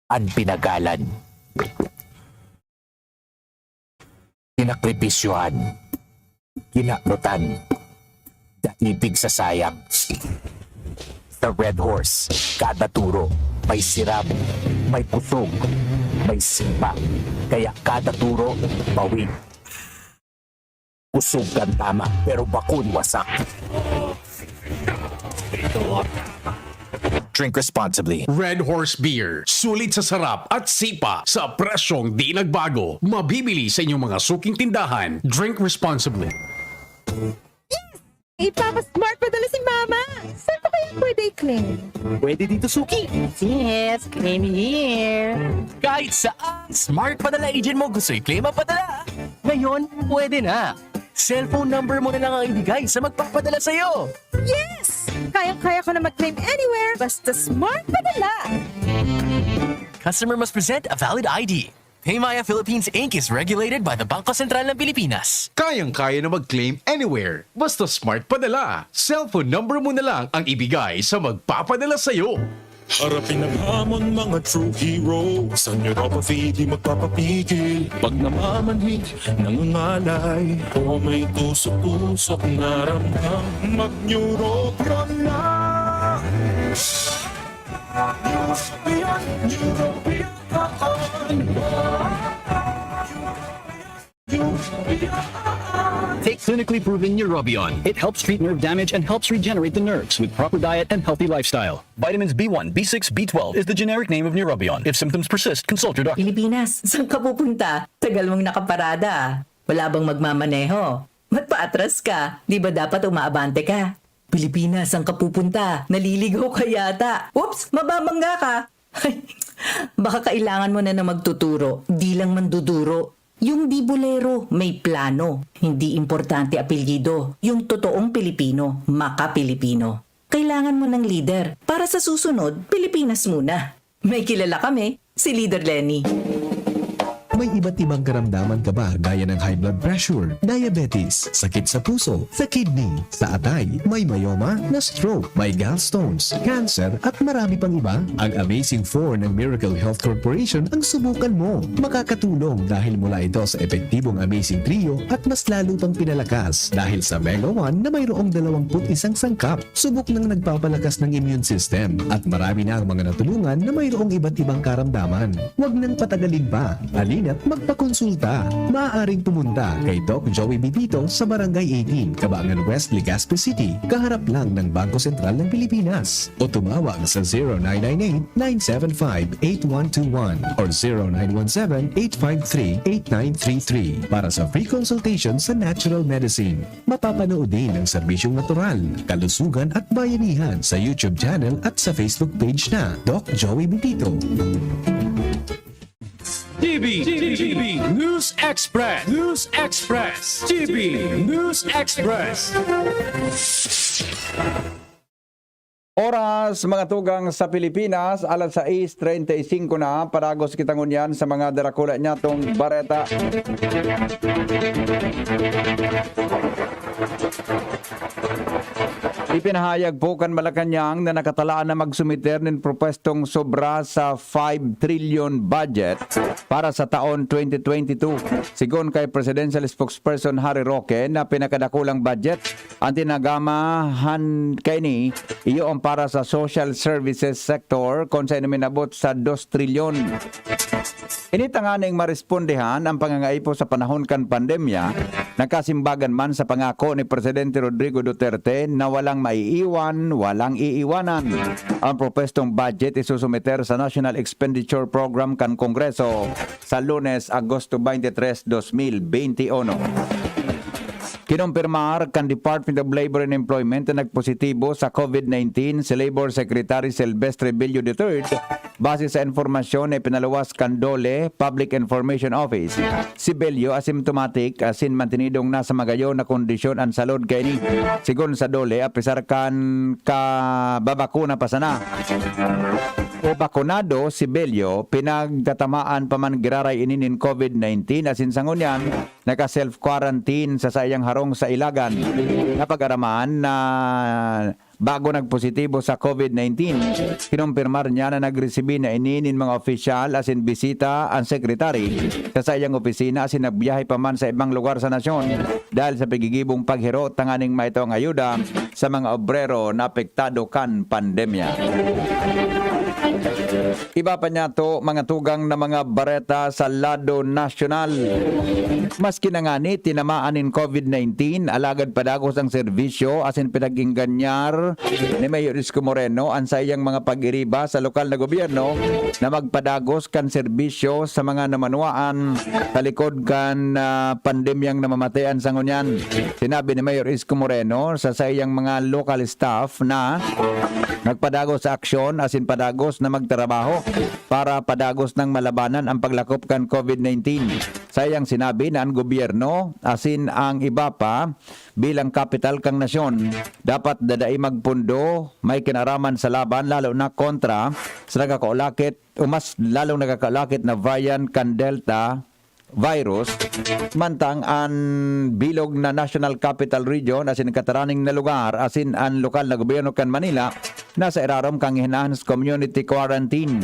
An pinagalan, kinakripisyohan, kinaprotan, daipig sa sayang. Sa Red Horse, kada turo may sirab, may kusog, may sipa. Kaya kada turo, bawi. Kusog kan tama, pero bakun wasak. Drink responsibly. Red Horse Beer. Sulit sa sarap at sipa sa presyong di nagbago. Mabibili sa inyong mga suking tindahan. Drink responsibly. Ipapa-smart padala si Mama! Saan ko kaya pwede i-claim? Pwede dito, Suki. Yes, claim here. Kahit saan, smart padala agent mo gusto i-claim ang padala. Ngayon, pwede na. Cellphone number mo na lang ang ibigay sa magpapadala sa'yo. Yes! Kayang-kaya ko na mag-claim anywhere, basta smart padala! Customer must present a valid I D. Paymaya Philippines Inc is regulated by the Bangko Sentral ng Pilipinas. Kayang-kaya na mag-claim anywhere. Basta smart padala. Cellphone number mo na lang ang ibigay sa magpapadala sa'yo. Harapin ang hamon, mga true heroes. Ang Europa Feed di magpapapigil. Pag namamanhid, nangangalay, o may tusok-tusok na ramdam, mag-Neurobion na. Neurobion, Neurobion, Neurobion. Take clinically proven Neurobion. It helps treat nerve damage and helps regenerate the nerves with proper diet and healthy lifestyle. Vitamins B one, B six, B twelve is the generic name of Neurobion. If symptoms persist, consult your doctor. Pilipinas, saan ka pupunta? Tagal mong nakaparada. Wala bang magmamaneho? Ba't paatras ka? Di ba dapat umaabante ka? Pilipinas, saan ka pupunta? Naliligaw ka yata. Oops, mababangga ka. Baka kailangan mo na na magtuturo. Di lang manduduro. Yung di bolero, may plano. Hindi importante apelyido. Yung totoong Pilipino, maka-Pilipino. Kailangan mo ng lider. Para sa susunod, Pilipinas muna. May kilala kami, si Leader Lenny. May iba't ibang karamdaman ka ba gaya ng high blood pressure, diabetes, sakit sa puso, sa kidney, sa atay, may myoma, na-stroke, may gallstones, cancer, at marami pang iba? Ang Amazing four ng Miracle Health Corporation ang subukan mo. Makakatulong dahil mula ito sa epektibong Amazing Trio at mas lalo pang pinalakas dahil sa Mega one na mayroong dalawampu't isang sangkap. Subok nang nagpapalakas ng immune system at marami na ang mga natulungan na mayroong iba't ibang karamdaman. Huwag nang patagalin pa. Halina't magpakonsulta. Maaaring pumunta kay Doc Joey Bibito sa Barangay eighteen, Cabangan West, Legazpi City, kaharap lang ng Bangko Sentral ng Pilipinas. O tumawag sa zero nine nine eight, nine seven five, eight one two one or zero nine one seven, eight five three, eight nine three three para sa free consultation sa natural medicine. Mapapanood din ang serbisyong natural, kalusugan at bayanihan sa YouTube channel at sa Facebook page na Doc Joey Bibito. T V, T V News Express, News Express, T V News Express. Oras, mga tugang sa Pilipinas, alas sais treinta y cinco na. Padagos kita ngunyan sa mga darakula nyatong bareta. Ipinahayag po kan Malacañang na nakatalaan na magsumiter nin propwestong sobra sa five trillion budget para sa taon twenty twenty-two. Sigon kay Presidential Spokesperson Harry Roque na pinakadakulang budget an tinagama han kaini, iyo ang para sa social services sector, kun sa inuminabot sa dos trilyon. Ini tanganing marespondehan ang pangangaipo sa panahon kan pandemya, nagkasimbagan man sa pangako ni Presidente Rodrigo Duterte na walang maiiwan, walang iiwanan. Ang propwestong budget isusumiter sa National Expenditure Program kan Kongreso sa Lunes, Agosto twenty-three, dos mil benti uno. Kinumpirmar kan Department of Labor and Employment na nagpositibo sa COVID nineteen si Labor Secretary Silvestre Bello the third, base sa impormasyon na ipinaluwas kan DOLE Public Information Office. Si Bello asymptomatic asin mantinidong nasa magayon na kondisyon an salud kaini. Sigon sa DOLE, apisar kan kababakuna pa sana o bakunado si Bello, pinagtatamaan pa man giraray ini nin COVID nineteen asin sa ngunyan, naka-self-quarantine sa saiyang harong sa Ilagan. Napag-araman na bago nagpositibo sa COVID nineteen. Kinumpirmar niya na nagresibi na ini nin mga opisyal asin bisita an sekretary sa saiyang opisina asin nagbiyahe pa man sa ibang lugar sa nasyon dahil sa pigigibong paghiro tanganing maitao ang ayuda sa mga obrero na apektado kan pandemya. Iba pa niyato, mga tugang na mga bareta sa lado nasyonal. Maski na ngani tinamaan nin COVID nineteen, alagad padagos ang serbisyo asin pinag-ingganyar ni Mayor Isko Moreno an saiyang mga pag-iriba sa lokal na gobyerno na magpadagos kan serbisyo sa mga namanwaan sa likod kan, ah, pandemyang namamatayan sa ngunyan. Sinabi ni Mayor Isko Moreno sa saiyang mga local staff na nagpadagos sa aksyon asin padagos na magtrabaho para padagos nang malabanan ang paglakop kan COVID nineteen. Saiyang sinabi na an gobyerno asin ang iba pa bilang kapital kan nasyon dapat dadai magpundo may kinaraman sa laban, lalo na kontra sa nagkakaulakit o mas lalong nagkakaulakit na variant kan Delta virus, mantang an bilog na National Capital Region asin kataraning na lugar asin an lokal na gobyerno kan Manila nasa irarom kan enhanced community quarantine.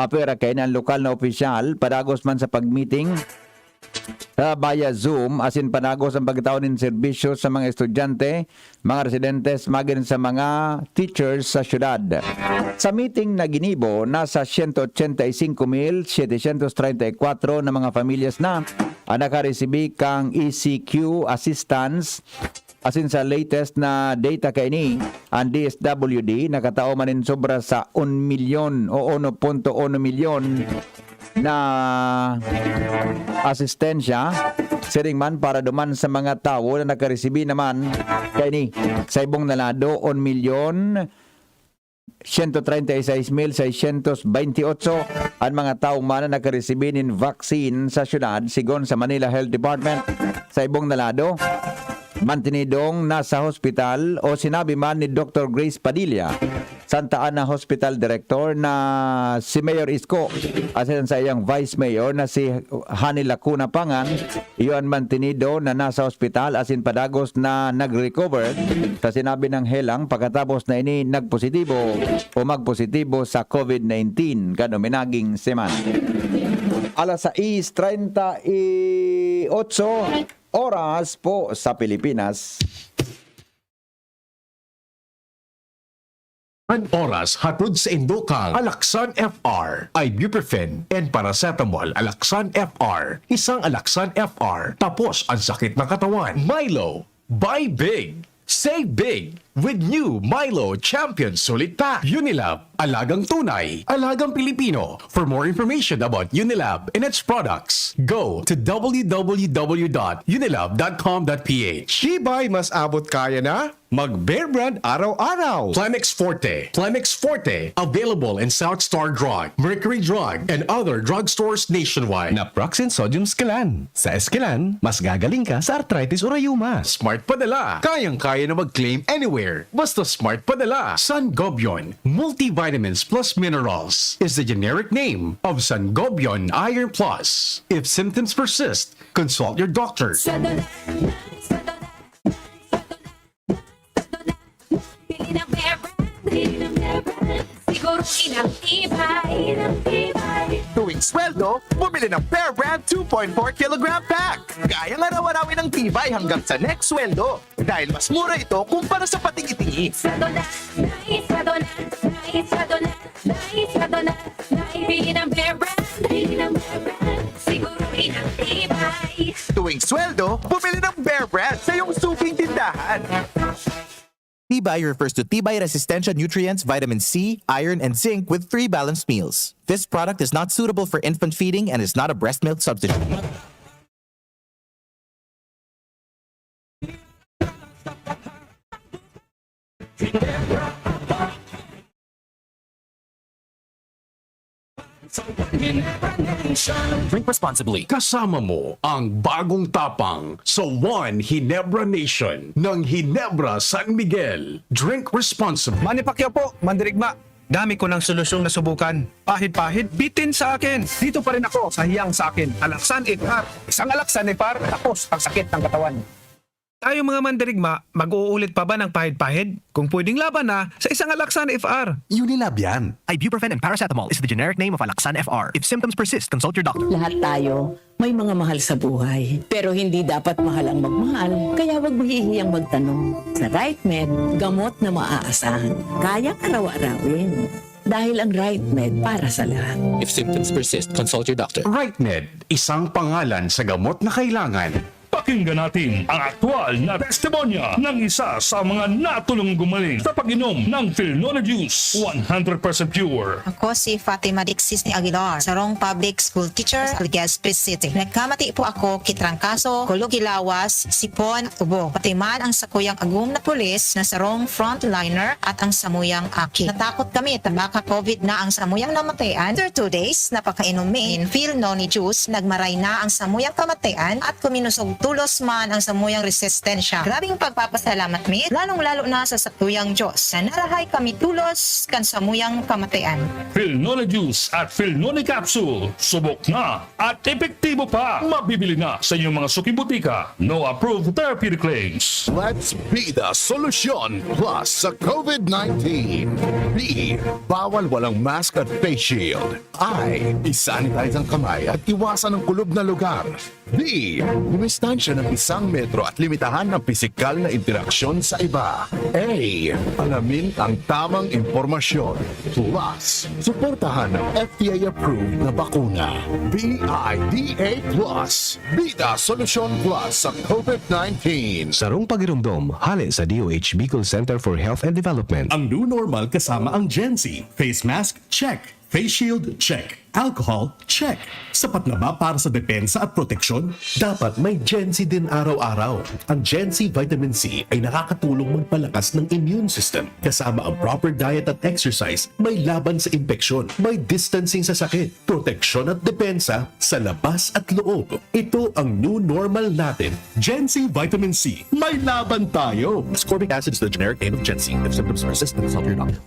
Apwera kaini an lokal na opisyal, padagos man sa pagmeeting, ah, via Zoom, asin padagos ang pagtao nin serbisyo sa mga estudyante, mga residentes, magin sa mga teachers sa syudad. Sa meeting na ginibo, nasa siyento otsenta y singko mil setecientos treinta y kuatro na mga pamilyas na ang nakaresibi kan E C Q assistance. Asin sa latest na data kaini, ang D S W D nakatao man nin sobra sa un milyon o uno punto uno milyon na asistensya, siring man para duman sa mga tawo na nakaresibi naman kaini. Sa ibong na lado, un milyon siyento treinta y seis mil seiscientos veintiocho an mga tawo man na nakaresibi nin vaccine sa syudad, sigon sa Manila Health Department. Sa ibong na lado, mantinidong nasa hospital o sinabi man ni Doktor Grace Padilla, Santa Ana Hospital Director, na si Mayor Isko asin sa iyang Vice Mayor na si Hani Lacuna Pangan, iyo an mantinido na nasa ospital asin padagos na nag-recover sa sinabi niyang helang pagkatapos na ini nagpositibo o magpositibo sa COVID nineteen kan uminaging semana. Alas sais treinta y ocho oras po sa Pilipinas. An oras hatod sa indo kang Alaxan F R, ibuprofen and paracetamol. Alaxan F R, isang Alaxan F R, tapos ang sakit ng katawan. Milo, buy big, save big with new Milo Champion Sulit Pack. Unilab, alagang tunay, alagang Pilipino. For more information about Unilab and its products, go to w w w dot unilab dot com dot p h. Tibay mas abot kaya na? Mag Bear Brand araw-araw. Plemex Forte. Plemex Forte. Available in South Star Drug, Mercury Drug, and other drugstores nationwide. Naproxen Sodium Esquilan. Sa Esquilan, mas gagaling ka sa arthritis o rayuma. Smart Padala. Kayang-kaya na mag-claim anywhere. Basta Smart Padala. Sangobion Multivitamins Plus Minerals is the generic name of Sangobion Iron Plus. If symptoms persist, consult your doctor. Sa Dolan, sa Dolan, sa Dolan, sa Dolan. Pili ng Bear Brand, pili ng Bear Brand. Siguro inang tibay, inang tibay. Tuwing sweldo, bumili ng Bear Brand two point four kilogram pack. Kayang araw-arawin ang tibay hanggang sa next sweldo. Dahil mas mura ito kumpara sa patingi-tingi. Sa Dolan, sa Dolan, sa Dolan, sa Dolan. Pili ng Bear Brand, pili ng Bear Brand. Siguro inang tibay. Tuwing sweldo, bumili ng Bear Brand sa iyong suking tindahan. Tibay refers to tibay resistensya nutrients, vitamin C, iron, and zinc with three balanced meals. This product is not suitable for infant feeding and is not a breast milk substitute. Drink responsibly. Kasama mo ang bagong tapang sa One Ginebra Nation ng Ginebra San Miguel. Drink responsibly. Manny Pacquiao po, mandirigma. Dami ko ng solusyong nasubukan. Pahid-pahid, bitin sa akin. Dito pa rin ako sa hiyang sa akin. Alaksan F R. Isang Alaksan F R, tapos ang sakit ng katawan. Tayo mga mandirigma, mag-uulit pa ba ng pahid-pahid? Kung pwedeng laban na, sa isang Alaksan F R. Unilab yan. Ibuprofen and paracetamol is the generic name of Alaxan F R. If symptoms persist, consult your doctor. Lahat tayo may mga mahal sa buhay. Pero hindi dapat mahal ang magmahal, kaya huwag mahihiyang magtanong. Sa RightMed, gamot na maaasahan. Kayang araw-arawin. Dahil ang RightMed para sa lahat. If symptoms persist, consult your doctor. RightMed, isang pangalan sa gamot na kailangan. Pakinggan natin ang aktual na testimonya ng isa sa mga natulong gumaling sa pag-inom ng Filnone Juice, one hundred percent pure. Ako si Fatima Dixis ni Aguilar, sarong public school teacher sa Legazpi City. Nagkamati po ako ki trangkaso, kulog ki lawas, sipon, ubo. Pati man ang sakuyang agom na pulis na sarong frontliner at ang samuyang aki. Natakot kami ta baka COVID na ang samuyang namatayan. After two days, napakainom mi in Filnone Juice, nagmaray na ang samuyang kamatayan at kuminusog tulos man ang samuyang resistensya. Grabing pagpapasalamat mi, lalong-lalo na sa sakuyang Diyos, na narahay kami tulos kan samuyang kamatayan. Filnone Juice at Filnone Capsule, subok na at epektibo pa. Mabibili na sa inyong mga suking botika. No approved therapeutic claims. Let's be the solution plus sa COVID nineteen. B, bawal walang mask at face shield. I, i-sanitize ang kamay at iwasan ang kulob na lugar. D, dumistansya ng isang metro at limitahan ang pisikal na interaksyon sa iba. A, alamin ang tamang impormasyon. Plus, suportahan ang F D A-approved na bakuna. B I D A plus. Bida Solusyon Plus sa COVID nineteen. Sarong pagiromdom, hale sa D O H Bicol Center for Health and Development. Ang new normal kasama ang Gen Z. Face mask, check. Face shield, check. Alcohol, check. Sapat na ba para sa depensa at proteksyon? Dapat may Gen C din araw-araw. Ang Gen C Vitamin C ay nakakatulong magpalakas ng immune system. Kasama ang proper diet at exercise, may laban sa impeksyon, may distancing sa sakit, proteksyon at depensa sa labas at loob. Ito ang new normal natin. Gen C Vitamin C. May laban tayo! Ascorbic acid is the generic name of Gen C. If symptoms persist, consult your doctor.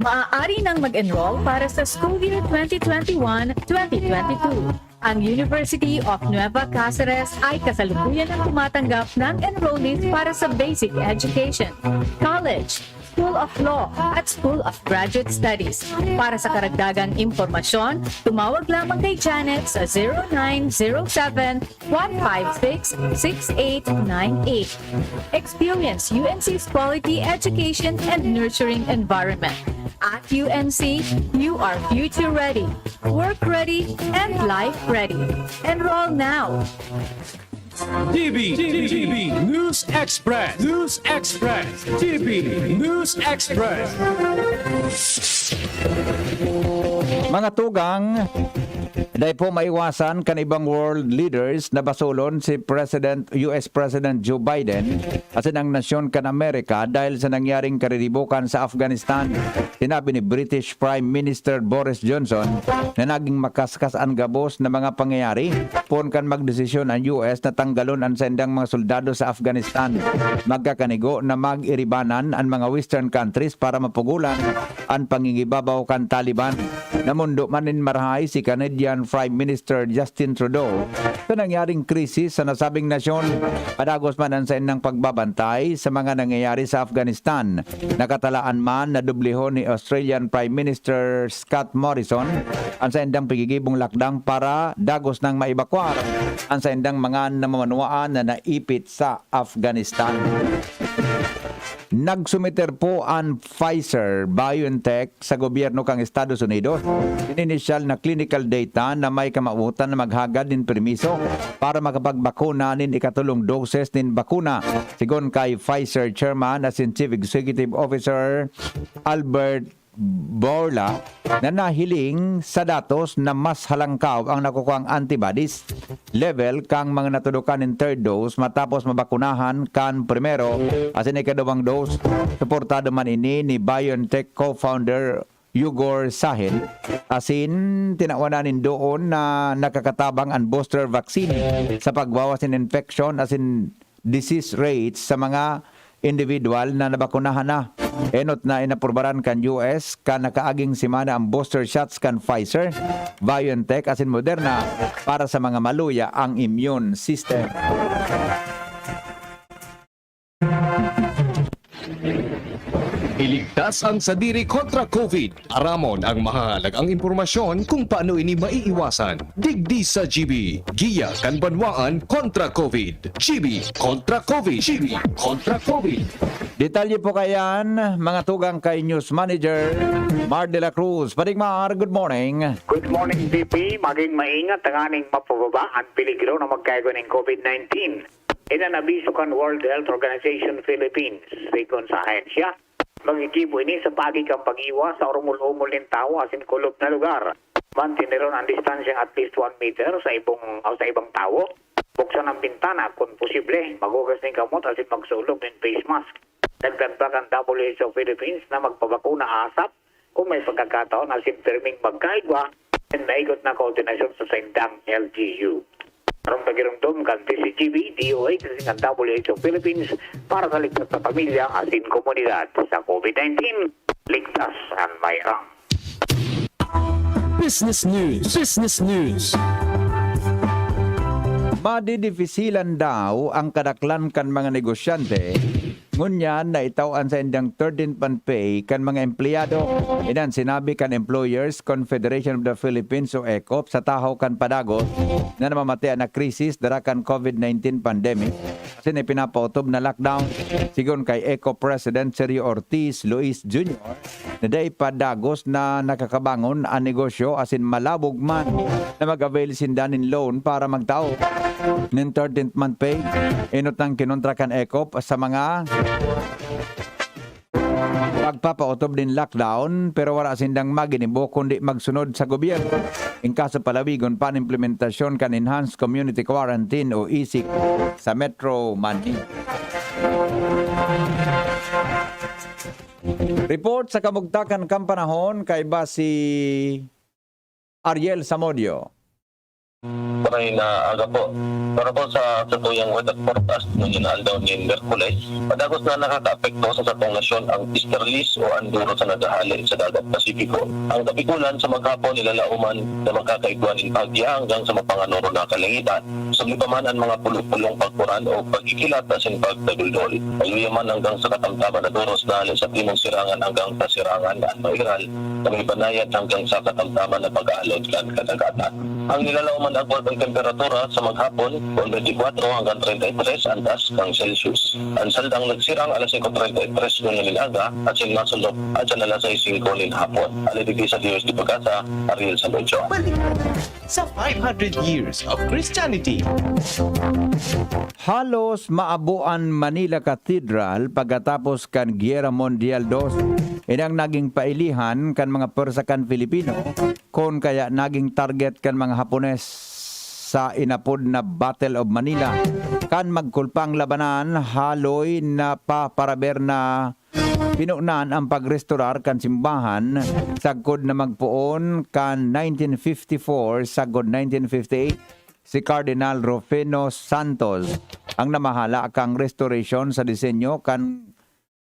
Maaari nang mag-enroll para sa school year twenty twenty-one, twenty twenty-two. Ang University of Nueva Caceres ay kasalukuyan ang tumatanggap ng enrollees para sa basic education, college, School of Law, at School of Graduate Studies. Para sa karagdagang impormasyon, tumawag lamang kay Janet sa zero nine zero seven, one five six, six eight nine eight. Experience U N C's quality education and nurturing environment. At U N C, you are future ready, work ready, and life ready. Enroll now! T V, T V, News Express, News Express, T V, News Express. Mga tugang, dai po maiwasan kan ibang world leaders na basulon si President, U S President Joe Biden asin ang nasyon kan Amerika dahil sa nangyaring kariribukan sa Afghanistan. Sinabi ni British Prime Minister Boris Johnson na naging makaskas an gabos na mga pangyayari poon kan magdesisyon an U S na tanggalon an saindang mga soldado sa Afghanistan. Magkakanigo na mag-iribanan an mga Western countries para mapugulan an pangingibabaw kan Taliban. Namondo man nin marahay si Canadian Prime Minister Justin Trudeau sa nangyaring krisis sa nasabing nasyon. Padagos man an saindang pagbabantay sa mga nangyayari sa Afghanistan. Nakatalaan man na dublihon ni Australian Prime Minister Scott Morrison an saindang pigigibong lakdang para dagos nang maibakwar an saindang mga namamanwaan na naipit sa Afghanistan. Nagsumiter po an Pfizer-BioNTech sa gobyerno kan Estados Unidos nin inisyal na clinical data na may kamawotan na maghagad nin permiso para makapagbakuna nin ikatolong doses nin bakuna. Sigon kay Pfizer Chairman asin Chief Executive Officer Albert Bourla na nahiling sa datos na mas halangkaw ang nakukuang antibodies level kan mga natudokan nin third dose matapos mabakunahan kan primero asin ikaduwang dose. Suportado man ini ni BioNTech co-founder Ugur Sahin asin tinawan na nin doon na nakakatabang an booster vaccine sa pagbawas nin infeksyon asin disease rates sa mga individual na nabakunahan na. Enot na inaprubaran kan U S kan nakaaging semana ang booster shots kan Pfizer, BioNTech asin Moderna para sa mga maluya ang immune system. Iligtas ang sadiri kontra COVID. Aramon ang mahahalagang impormasyon kung paano ini maiiwasan. Digdi sa G B, giya kan banwaan kontra COVID. G B kontra COVID. G B kontra COVID. Detalye po kayan, mga tugang kay News Manager Mar de la Cruz. Paring Mar, good morning. Good morning, P P. Maging maingat tanganing mapababa ang peligro na magkaigo ning COVID nineteen. Iyan an abiso kan World Health Organization Philippines. Sigon sa ahensya, magigibo ini sa paagi kan pag-iwas sa orumol-omol nin tawo asin kulob na lugar. Manteneron ang distansyang at least one meter sa ibong o sa ibang tawo. Buksan ang bintana kun posible. Maghugas nin kamot asin magsulog nin face mask. Nagdagdag ang W H O Philippines na magpabakuna asap kung may pagkakataon asin pirming magkaigwa and maigot na koordinasyon sa saindang L G U. Karong pagirumdom kan P C G B, D O H, asin kan W H O Philippines para sa ligtas na pamilya asin komunidad. Sa COVID nineteen, ligtas an may aram. Business News. Business News. Madidifisilan daw ang kadaklan kan mga negosyante ngunyan na itao an saindang thirteenth month pay kan mga empleyado. Iyan sinabi kan Employers Confederation of the Philippines o ECOP sa tahaw kan padagos na namamatean na krisis dara kan COVID nineteen pandemic asin ipinapaotob na lockdown. Sigon kay ECOP President Sergio Ortiz Luis Junior, na dai pa dagos na nakakabangon an negosyo asin malabog man na mag-avail sinda nin loan para magtao nin thirteenth month pay. Enot nang kinontra kan ECOP sa mga magpapaotob nin lockdown, pero wala sindang maginibo kundi magsunod sa gobyerno. In kaso palawigon pa an implementasyon kan Enhanced Community Quarantine o E C Q sa Metro Manila. Report sa kamugtakan kan panahon, kaiba si Ariel Samodio. Maray na aga po. Para po sa satuyang weather forecast ngunyan na aldaw nin Miyerkules, padagos na nakakaapekto sa satong nasyon ang easterlies o anduro sa naghahale sa Dagat Pasipiko. Ang kapikulan sa maghapon nilalauman na magkakaigwa nin bahagya hanggang sa mapanganoro na kalangitan. Subli pa man an mga pulo-pulong pagkuran o pagkikilat asin pagdaduldol. Paluya man hanggang sa katamtaman na doros na hale sa timog sirangan hanggang sa sirangan an mairal na may banayad hanggang sa katamtaman na pag-aalod kan kadagatan. Ang nilalaoman na agwat kan temperatura sa maghapon, twenty-four hanggang thirty-three antas kan Celsius. An saldang nagsirang alas singko treinta y tres ngunyan nin aga asin masulop adyan alas sais singko nin hapon. Hale digdi sa D O S T Pag-asa, Ariel Samudio. Sa five hundred years of Christianity. Halos maabo an Manila Cathedral pagkatapos kan Guerra Mundial dos. Ini ang naging pailihan kan mga pwersa kan Filipino, kun kaya naging target kan mga Hapones sa inapod na Battle of Manila. Kan magkulpang labanan, haloy na paparaber na pinonan ang pagrestorar kan simbahan sagkod na magpoon kan nineteen fifty-four sagkod nineteen fifty-eight si Cardinal Rufino Santos ang namahala kan restoration sa disenyo kan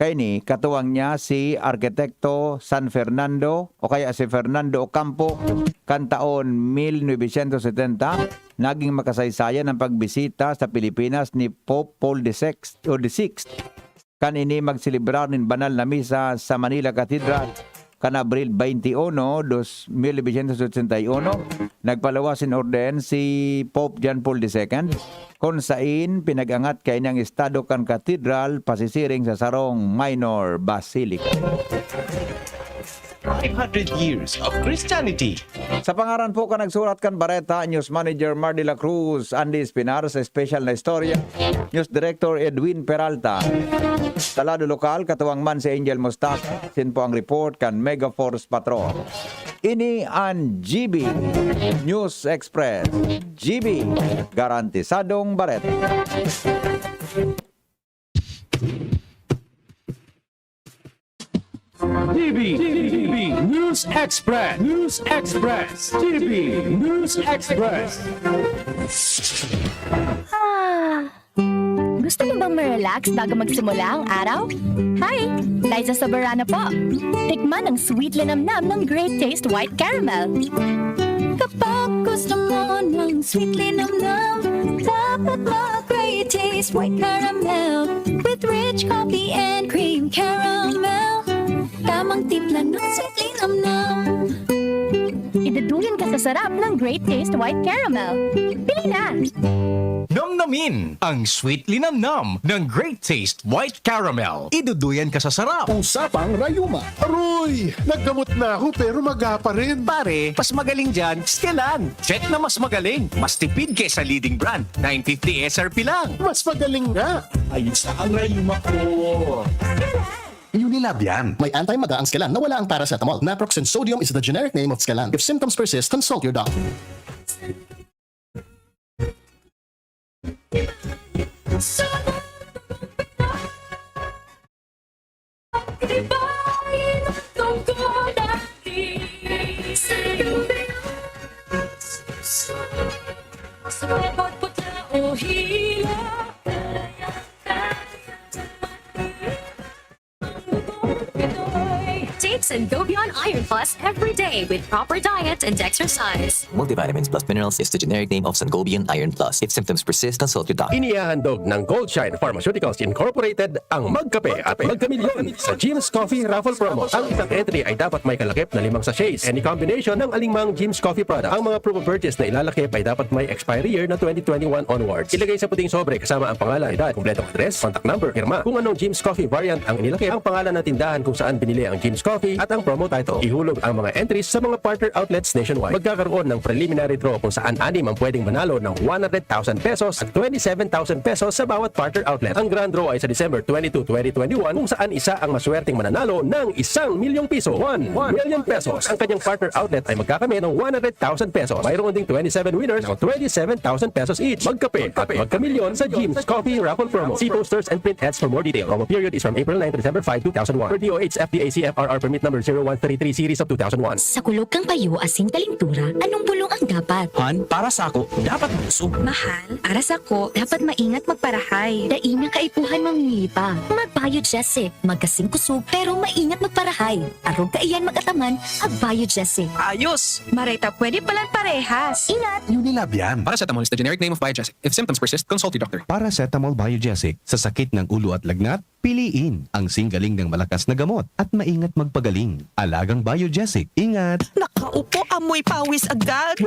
kaini katuwang niya si Arkitekto San Fernando o kaya si Fernando Ocampo kan taon mil novecientos setenta. Naging makasaysayan ang pagbisita sa Pilipinas ni Pope Paul the Sixth o the Sixth kan ini magselebrar nin banal na misa sa Manila Cathedral kan Abril twenty-one, dos, mil novecientos ochenta y uno. Nagpaluwas nin orden si Pope John Paul the Second, kun sain pinag-angat kaini an estado kan katedral pasisiring sa sarong minor basilica. five hundred years of Christianity. Sa pangaran po kan nagsurat kan bareta, News Manager Mar de la Cruz, Andy Espinar, sa espesyal na istorya, News Director Edwin Peralta. Sa lado lokal, katuwang man si Angel Mostaca, asin po ang report kan Mega Force Patrol. Ini an G B News Express. G B, garantisadong bareta. T V, T V News Express, News Express, T V News Express. Ah. Gusto mo bang ma-relax bago magsimula ang araw? Hi! Liza Soberano po. Tikman ang sweet linamnam ng Great Taste White Caramel. Kapag gusto mo ng sweet linamnam, dapat mag-Great Taste White Caramel with rich coffee and cream caramel. Tamang timpla ng sweet linamnam. Iduduyan ka sa sarap ng Great Taste White Caramel. Pili na! Namnamin ang sweet linamnam ng Great Taste White Caramel. Iduduyan ka sa sarap. Usapang rayuma. Aroy! Naggamot na ako pero maga pa rin. Pare, mas magaling dyan, Skelan. Check na mas magaling. Mas tipid kaysa leading brand. nine fifty S R P lang. Mas magaling nga. Ayos na ang rayuma ko. Unilab yan. May anti-maga ang Skelan na wala ang paracetamol. Naproxen sodium is the generic name of Skelan. If symptoms persist, consult your doctor. Take Sangobion Iron Plus every day with proper diet and exercise. Multivitamins plus minerals is the generic name of Sangobion Iron Plus. If symptoms persist, consult your doctor. Inihahandog ng Goldshine Pharmaceuticals Incorporated ang Magkape at Magkamilyon sa Jim's Coffee Raffle Promo. Ang isang entry ay dapat may kalakip na limang sachets. Any combination ng alingmang Jim's Coffee product. Ang mga promo purchase na ilalakip ay dapat may expiry year na twenty twenty-one onwards. Ilagay sa puting sobre kasama ang pangalan, edad, kumpletong address, contact number, pirma. Kung anong Jim's Coffee variant ang inilakip, ang pangalan ng tindahan kung saan binili ang Jim's Coffee at ang promo title. Ihulog ang mga entries sa mga partner outlets nationwide. Magkakaroon ng preliminary draw kung saan anim ang pwedeng manalo ng one hundred thousand pesos at twenty-seven thousand pesos sa bawat partner outlet. Ang grand draw ay sa December twenty-two, twenty twenty-one, kung saan isa ang maswerteng mananalo ng isang milyong piso. One million pesos. Ang kanyang partner outlet ay magkakamit ng one hundred thousand pesos. Mayroon ding twenty-seven winners ng twenty-seven thousand pesos each. Magkape at magkamilyon sa Jim's Coffee Raffle Promo. See posters and print ads for more detail. Promo period is from April nine to December five, two thousand one. Per D O H F D A C F R R permit number zero one three three series of two thousand one. Sa kulog kan payo asin kalintura, anong bulong ang dapat? Han, para sako, dapat busog. Mahal, para sako, dapat maingat magparahay. Dai na kaipuhan mamili pa. Mag-Biogesic, magkasing kusog pero maingat magparahay. Arog kaiyan mag-ataman, ag-Biogesic. Ayos! Maray ta pwede palan parehas. Ingat! Unilabian. Paracetamol is the generic name of Biogesic. If symptoms persist, consult your doctor. Paracetamol Biogesic. Sa sakit ng ulo at lagnat, piliin ang singgaling ng malakas na gamot at maingat magpagaling. Alagang Biogesic. Ingat! Nakaupo, amoy pawis agad.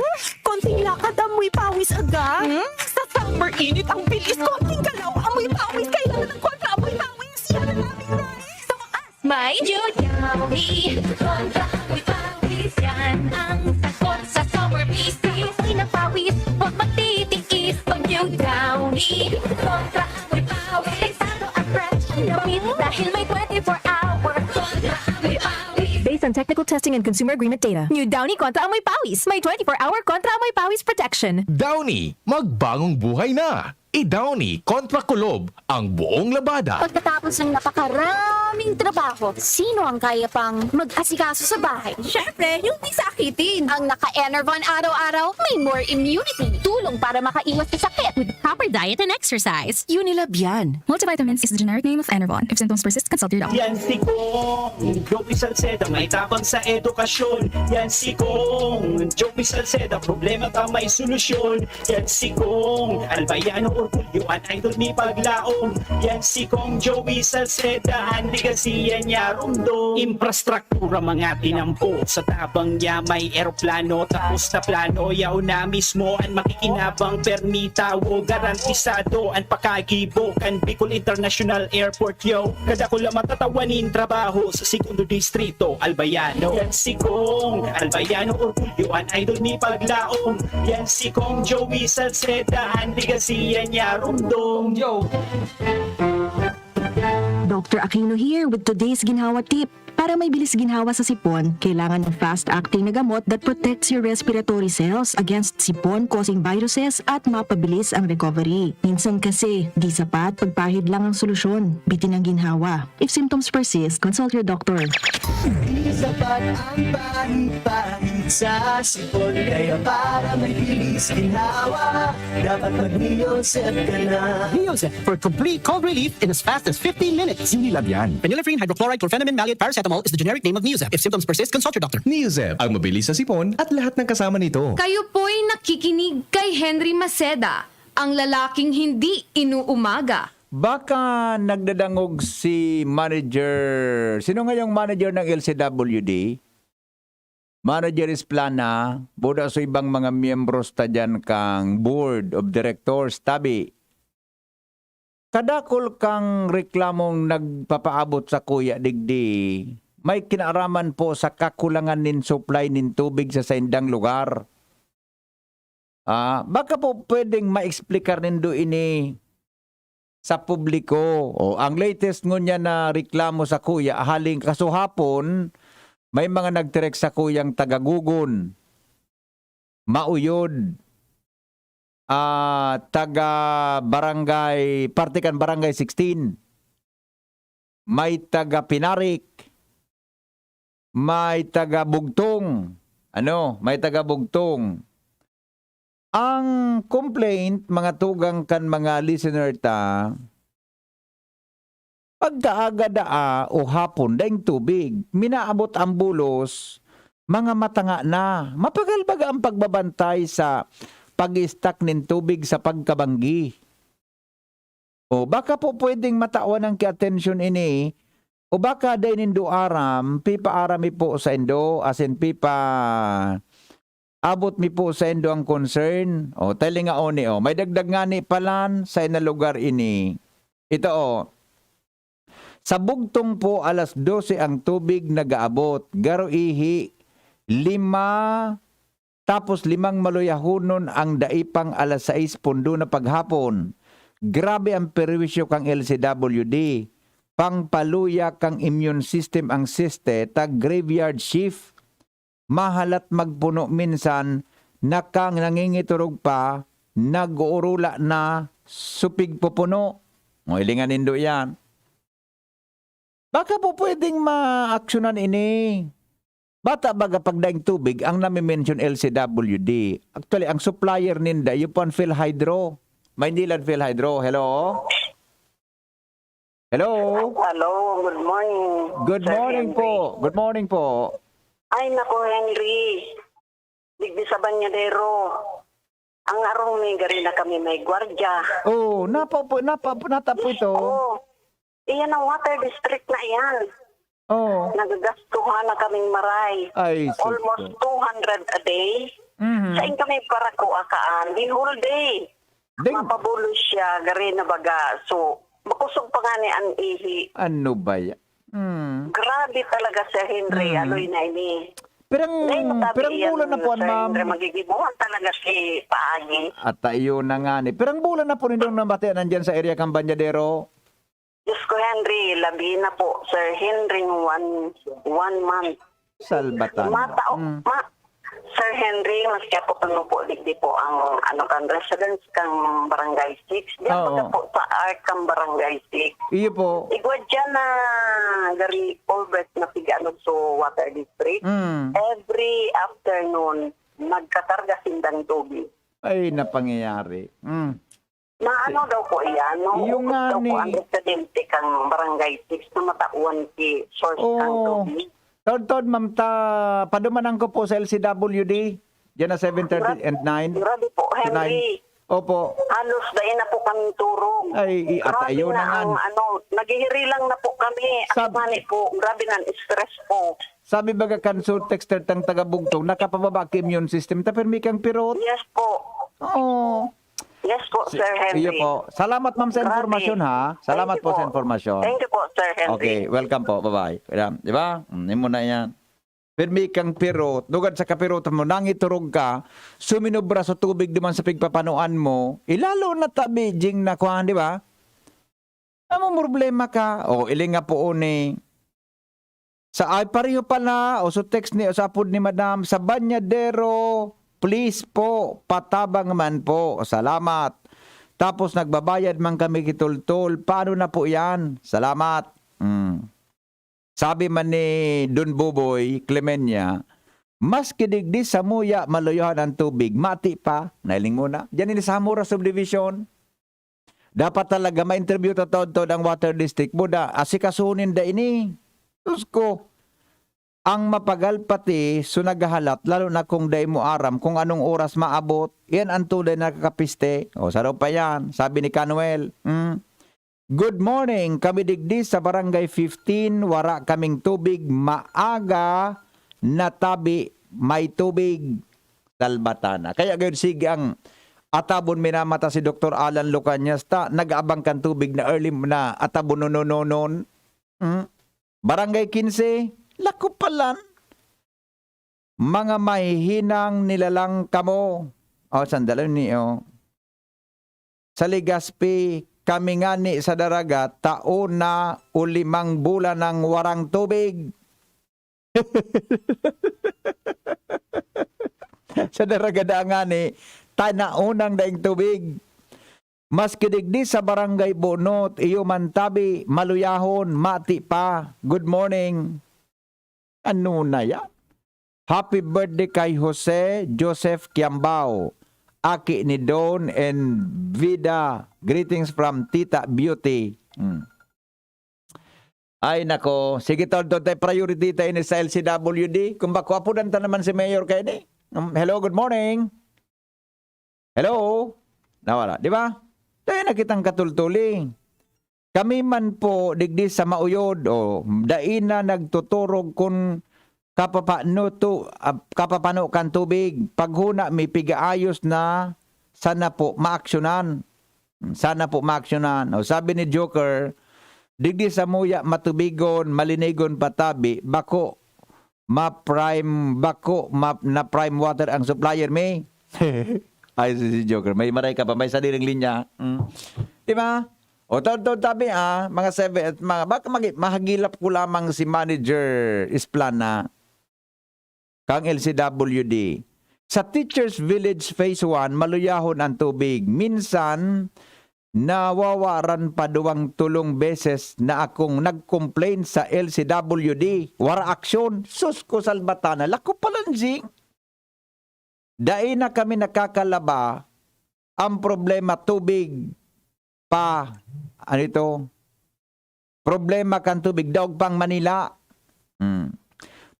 Konting lakad, amoy pawis agad. Sa summer init, ang bilis. Konting galaw, amoy pawis. Kailangan ng kontra amoy pawis. Yan ang aming rice. Sa wakas. May Downy kontra amoy pawis. Yan ang sagot sa summer feast. Amoy ng pawis, huwag magtitiis. Pag New Downy kontra amoy pawis. Eksakto at fresh ang damit dahil may twenty-four hour kontra amoy pawis. Based on technical testing and consumer agreement data, New Downy Kontra Amoy Pawis may twenty-four hour Kontra Amoy Pawis protection. Downy, magbagong buhay na! I-Downy kontra kulob ang buong labada. Pagkatapos ng napakaraming trabaho, sino ang kaya pang mag-asikaso sa bahay? Siyempre, yung di sakitin. Ang naka-Enervon araw-araw may more immunity. Tulong para makaiwas sa sakit. With proper diet and exercise. Unilabian. Multivitamins is the generic name of Enervon. If symptoms persist, consult your doctor. Yan si Kong Joey Salceda, may tabang sa edukasyon. Yan si Kong Joey Salceda, problema ka may solusyon. Yan si Kong Albayano Orgulyo, an idol mi paglaom. Yan si Kong Joey Salceda, an legacy yan niya rumdom. Infrastruktura mga tinampo, sa tabang niya may eroplano. Tapos na plano, yaon na mismo an makikinabang. Permi tawo, garantisado an pakagibo kan Bicol International Airport, yo. Kadakula matatawa nin trabaho sa segundo distrito, Albayano. Yan si Kong Albayano Orgulyo, an idol mi paglaom. Yan si Kong Joey Salceda, an legacy yan niya rumdom. Yo. Doctor Aquino here with today's Ginhawa Tip. Para may bilis ginhawa sa sipon, kailangan ng fast-acting na gamot that protects your respiratory cells against sipon-causing viruses at mapabilis ang recovery. Minsan kasi, di sapat pagpahid lang ang solusyon. Bitin ang ginhawa. If symptoms persist, consult your doctor. Di sapat ang pahid-pahid sa sipon. Kaya para may bilis ginhawa, dapat mag-Neosep ka na. Neosep for complete cold relief in as fast as fifteen minutes. Unilabian. Phenylephrine hydrochloride chlorphenamine maleate paracetamol is the generic name of Neosep. If symptoms persist, consult your doctor. Neosep, ang mabilis sa sipon at lahat ng kasama nito. Kayo po'y nakikinig kay Henry Maceda, ang lalaking hindi inuumaga. Baka nagdadangog si manager, sino ngayong manager ng L C W D? Manager Esplana, buda sa ibang mga miyembros ta dyan kang Board of Directors, tabi. Kadakol kang reklamong nagpapaabot sa kuya digdi, may kinaaraman po sa kakulangan nin supply nin tubig sa saindang lugar. Ah, baka po pwedeng ma-explicar nindo ini sa publiko. O, ang latest ngunyan na reklamo sa kuya, haling kasuhapon, may mga nagtirek sa kuyang taga Gugon, Mauyod, ah, taga barangay, parte kan barangay sixteen. May taga Pinarik, may taga Bugtong. Ano? May taga Bugtong. Ang complaint, mga tugang kan mga listener ta, pagkaaga daa o hapon, daing tubig. Minaabot ang bulos, mga matanga na. Mapagal baga ang pagbabantay sa pag-stock nin tubig sa pagkabanggi. O baka po pwedeng matawan ng ki-atensyon ini, o baka dai nindo aram, pipaaram mi po saindo, asin pipa-abot mi po saindo ang concern. O, talingaon ni, o. May dagdag ngani palan sa ina lugar ini. Ito, o. Sa bugtong po, alas dose ang tubig nag-aabot. Garo ihi, lima, tapos limang maluyahonon ang dai pang alas sais pundo na paghapon. Grabe ang perwisyo kang L C W D. Pangpaluya kang immune system ang siste, ta graveyard shift. Mahalat magpuno minsan, nakang nangingiturog pa, nag-uurula na, supig pupuno. O, hilingan nindo yan. Baka po pwedeng maaksyonan ini. Bata baga pagdaing tubig ang nami-mention L C W D. Actually, ang supplier ninda, iyo po ang PhilHydro. Maynila PhilHydro. Hello? Hello? Hello, good morning. Good Sir morning Henry. po. Good morning po. Ay, naku, Henry. Digdi sa Banyadero. Ang arong may gari na kami may gwardya. Oh, napa po, napa po, nata po ito. Oo. Iyan ang water district na iyan. Oh. Nagagastuhan na kaming maray. Ay, sus Almost po. two hundred a day. Mhm. Sain kami parakuakaan? The whole day. Ding. Mapabulos siya, gari na baga. So, makusog pa nga ni ang ihi. Ano ba yan? Hmm. Grabe talaga, Sir Henry. Mhm. Aloy na ini. Pirang, Dahil matabi pirang At ayun na nga ni. Pirang bulan na po nindong nabatian nandyan sa area kang Banyadero? Diyos ko, Henry, labi na po, Sir Henry, one, one month. Salbatan. Matao, ma, Sir Henry, maski ako ano po, digdi po ang ano kan residence kang Barangay six. Diyan Oo. Baga po sa arc kang Barangay six. Iyo po. Igwa dyan na gari culvert na piga ano so water district. Mm. Every afternoon, nagkakarga sindang tubig. Ay, napangyayari. Mm. Maano daw po iyan? No? Yung nga Daw ni- po ang residente kang Barangay six na matawan si source kang Oh. tubig. Taod-taod, ma'am, ta, padumanan ko po sa L C W D. Diyan na seven thirty and nine. Grabe po, To Henry. nine. Opo. Halos dahil na po kaming turog. Ay, i-, at Grabe ayun na nga. Ang ano, naghihirilang na po kami. At Sab- mani po, grabe na ang stress po. Sabi baga kan so texter tang taga Bugtong, nakapababa ki immune system ta, pirmi kang pirot. Yes po. Oo. Yes po, Sir Henry. Iyo po. Salamat, ma'am, sa Grabe. Informasyon, ha? Salamat Thank you po sa informasyon. Thank you po, Sir Henry. Okay, welcome po. Bye-bye. Ayan, di ba? Mm, yun muna yan. Pirmi kang pirot, dugad sa kapirot mo, nangiturog ka, suminobra sa tubig duman sa pigpapanuan mo, ilalo na tabi, jing nakuhaan, di ba? Amo problema ka. O, iling nga po ni. Sa ay pareho pala, o so text ni, o sa apod ni Madam, sa Banyadero, please po, patabang man po. Salamat. Tapos nagbabayad man kami kitultol. Paano na po yan? Salamat. Mm. Sabi man ni Don Boboy Clemenya, maski digdi sa muya maluyahan ang tubig, mati pa, nailing muna. Diyan ini sa Hamora Subdivision. Dapat talaga ma-interview ta taod-taod ang Water District. Buda, asikasuhon ninda ini. Diyos ko, ang mapagal pati so naghahalat, lalo na kung dai mo aram kung anong oras maabot. Yan ang tunay na nakakapiste. O, saro pa yan, sabi ni Canuel. Mm. Good morning, kami digdi sa Barangay fifteen, wara kaming tubig, maaga na tabi may tubig. Salbatana. Kaya gayud sige ang atabon minamata si Doktor Alan Lucanias ta nag-aabang kan tubig na early na atabon nonononon. Hmm? Barangay quince, lako palan. Mga mahihinang nilalang kamo. O, sandali ni, o. Sa Legazpi, kami ngani sa Daraga, taon na o limang bulan nang warang tubig. Sa Daraga da ngani, tanaon ang daing tubig. Maski digdi sa Barangay Bunot, iyo man tabi, maluyahon, mati pa. Good morning. Ano na yan? Happy birthday kay Jose Joseph Kiambao, aki ni Don and Vida. Greetings from Tita Beauty. Hmm. Ay, nako. Sige, tol, tol, tay priority tayo ni sa L C W D. Kung bako, apudan ta naman si Mayor kayo ni. Um, hello, good morning. Hello? Nawala, di ba? Tayo na kitang katultuli. Kami man po, digdi sa Mauyod, o, dai na nagtuturog kun kapapano to, ah, kapapano kan tubig. Paghuna mi, pigaayos na, sana po maaksyonan. Sana po maaksyonan. O, sabi ni Joker, Digdi samuya matubigon, malinigon patabi, bako ma-prime, bako ma-, na prime water ang supplier mi. Ay, si, si Joker, may maray ka pa, may sariling linya. Mm. Di ba? O, taon-taon tabi, ah, mga seven, at mga, baka magi-, mahagilap ko lamang si Manager Isplana kang L C W D. Sa Teachers Village Phase one, maluyahon ang tubig. Minsan, nawawaran pa duwang tolong beses na akong nag-complain sa L C W D. Wara aksyon. Sus ko, salbatana. Lako palanjing. Dai na kami nakakalaba. Ang problema, tubig pa, ano ito? Problema kan tubig, daog pang Manila. Hmm.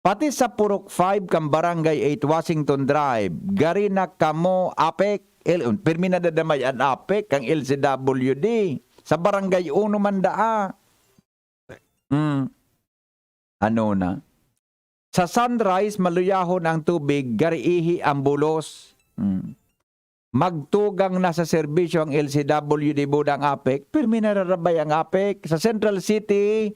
Pati sa Purok five kan Barangay eight Washington Drive, gari na kamo, APEC, el-, pirmi na dadamay an APEC, kang L C W D. Sa Barangay uno man daa. Hmm. Ano na? Sa Sunrise, maluyahon ang tubig, gari ihi ang bulos. Hmm. Magtugang na sa serbisyo ang L C W D, budang APEC, pirmi nararabay ang APEC. Sa Central City,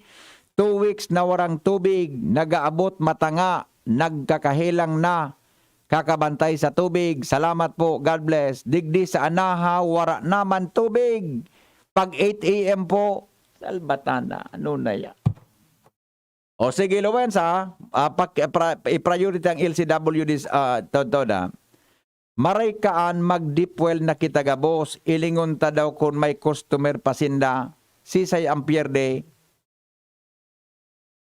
two weeks na warang tubig, nag-aabot matanga, nagkakahelang na, kakabantay sa tubig. Salamat po, God bless. Digdi sa Anahaw, wara naman tubig. Pag eight A M po, salbatana, ano na ya? O sige, Lowensa, ah, pak-, pra-, i-priority ang L C W Ds, ah, Toda. Maray kaan mag-deep well na kita gabos, ilingon ta daw kun may customer pa sinda, sisay ang pierde?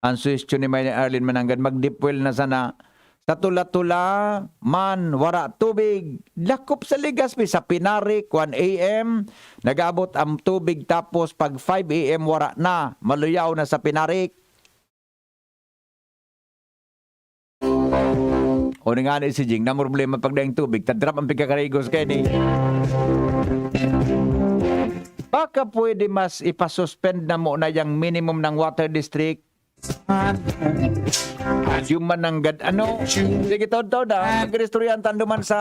Ang suhestyon ni Maynay Arlene Mananggad, mag-deep well na sana. Sa Tula-Tula man, wara tubig. Lakop sa Legazpi, sa Pinarik, one A M, nag-abot ang tubig, tapos pag five A M, wara na. Maluyaw na sa Pinarik. O ni nga ni si Jing, na problema pag daing tubig, tadrap ang pagkakarigos kay ni. Baka pwede mas ipasuspend na muna yung minimum ng water district. Yung mananggad, ano? Sige, taon-taon na. Nag-istoryahan tando man sa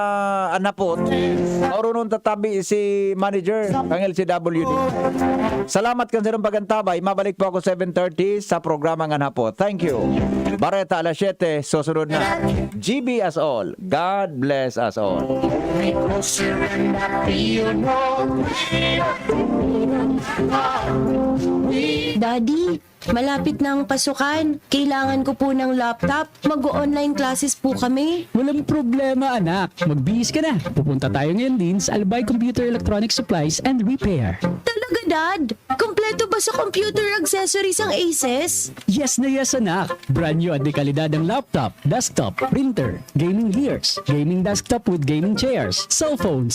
anapot. Maurunong tatabi si manager ng L C W D. Salamat kan sarong pagantabay. Mabalik po ako seven thirty sa programa ng hapon. Thank you. Bareta alas siyete, susunod na. G B us all. God bless us all. Daddy, malapit na ang pasukan. Kailangan ko po ng laptop. Mag-online classes po kami. Walang problema, anak. Magbihis ka na. Pupunta tayo ngayon din sa Albay Computer Electronic Supplies and Repair. Talaga, Dad? Kompleto ba sa computer accessories ang Aces? Yes na yes, anak. Brand new at dekalidad ang laptop, desktop, printer, gaming gears, gaming desktop with gaming chairs, cellphones,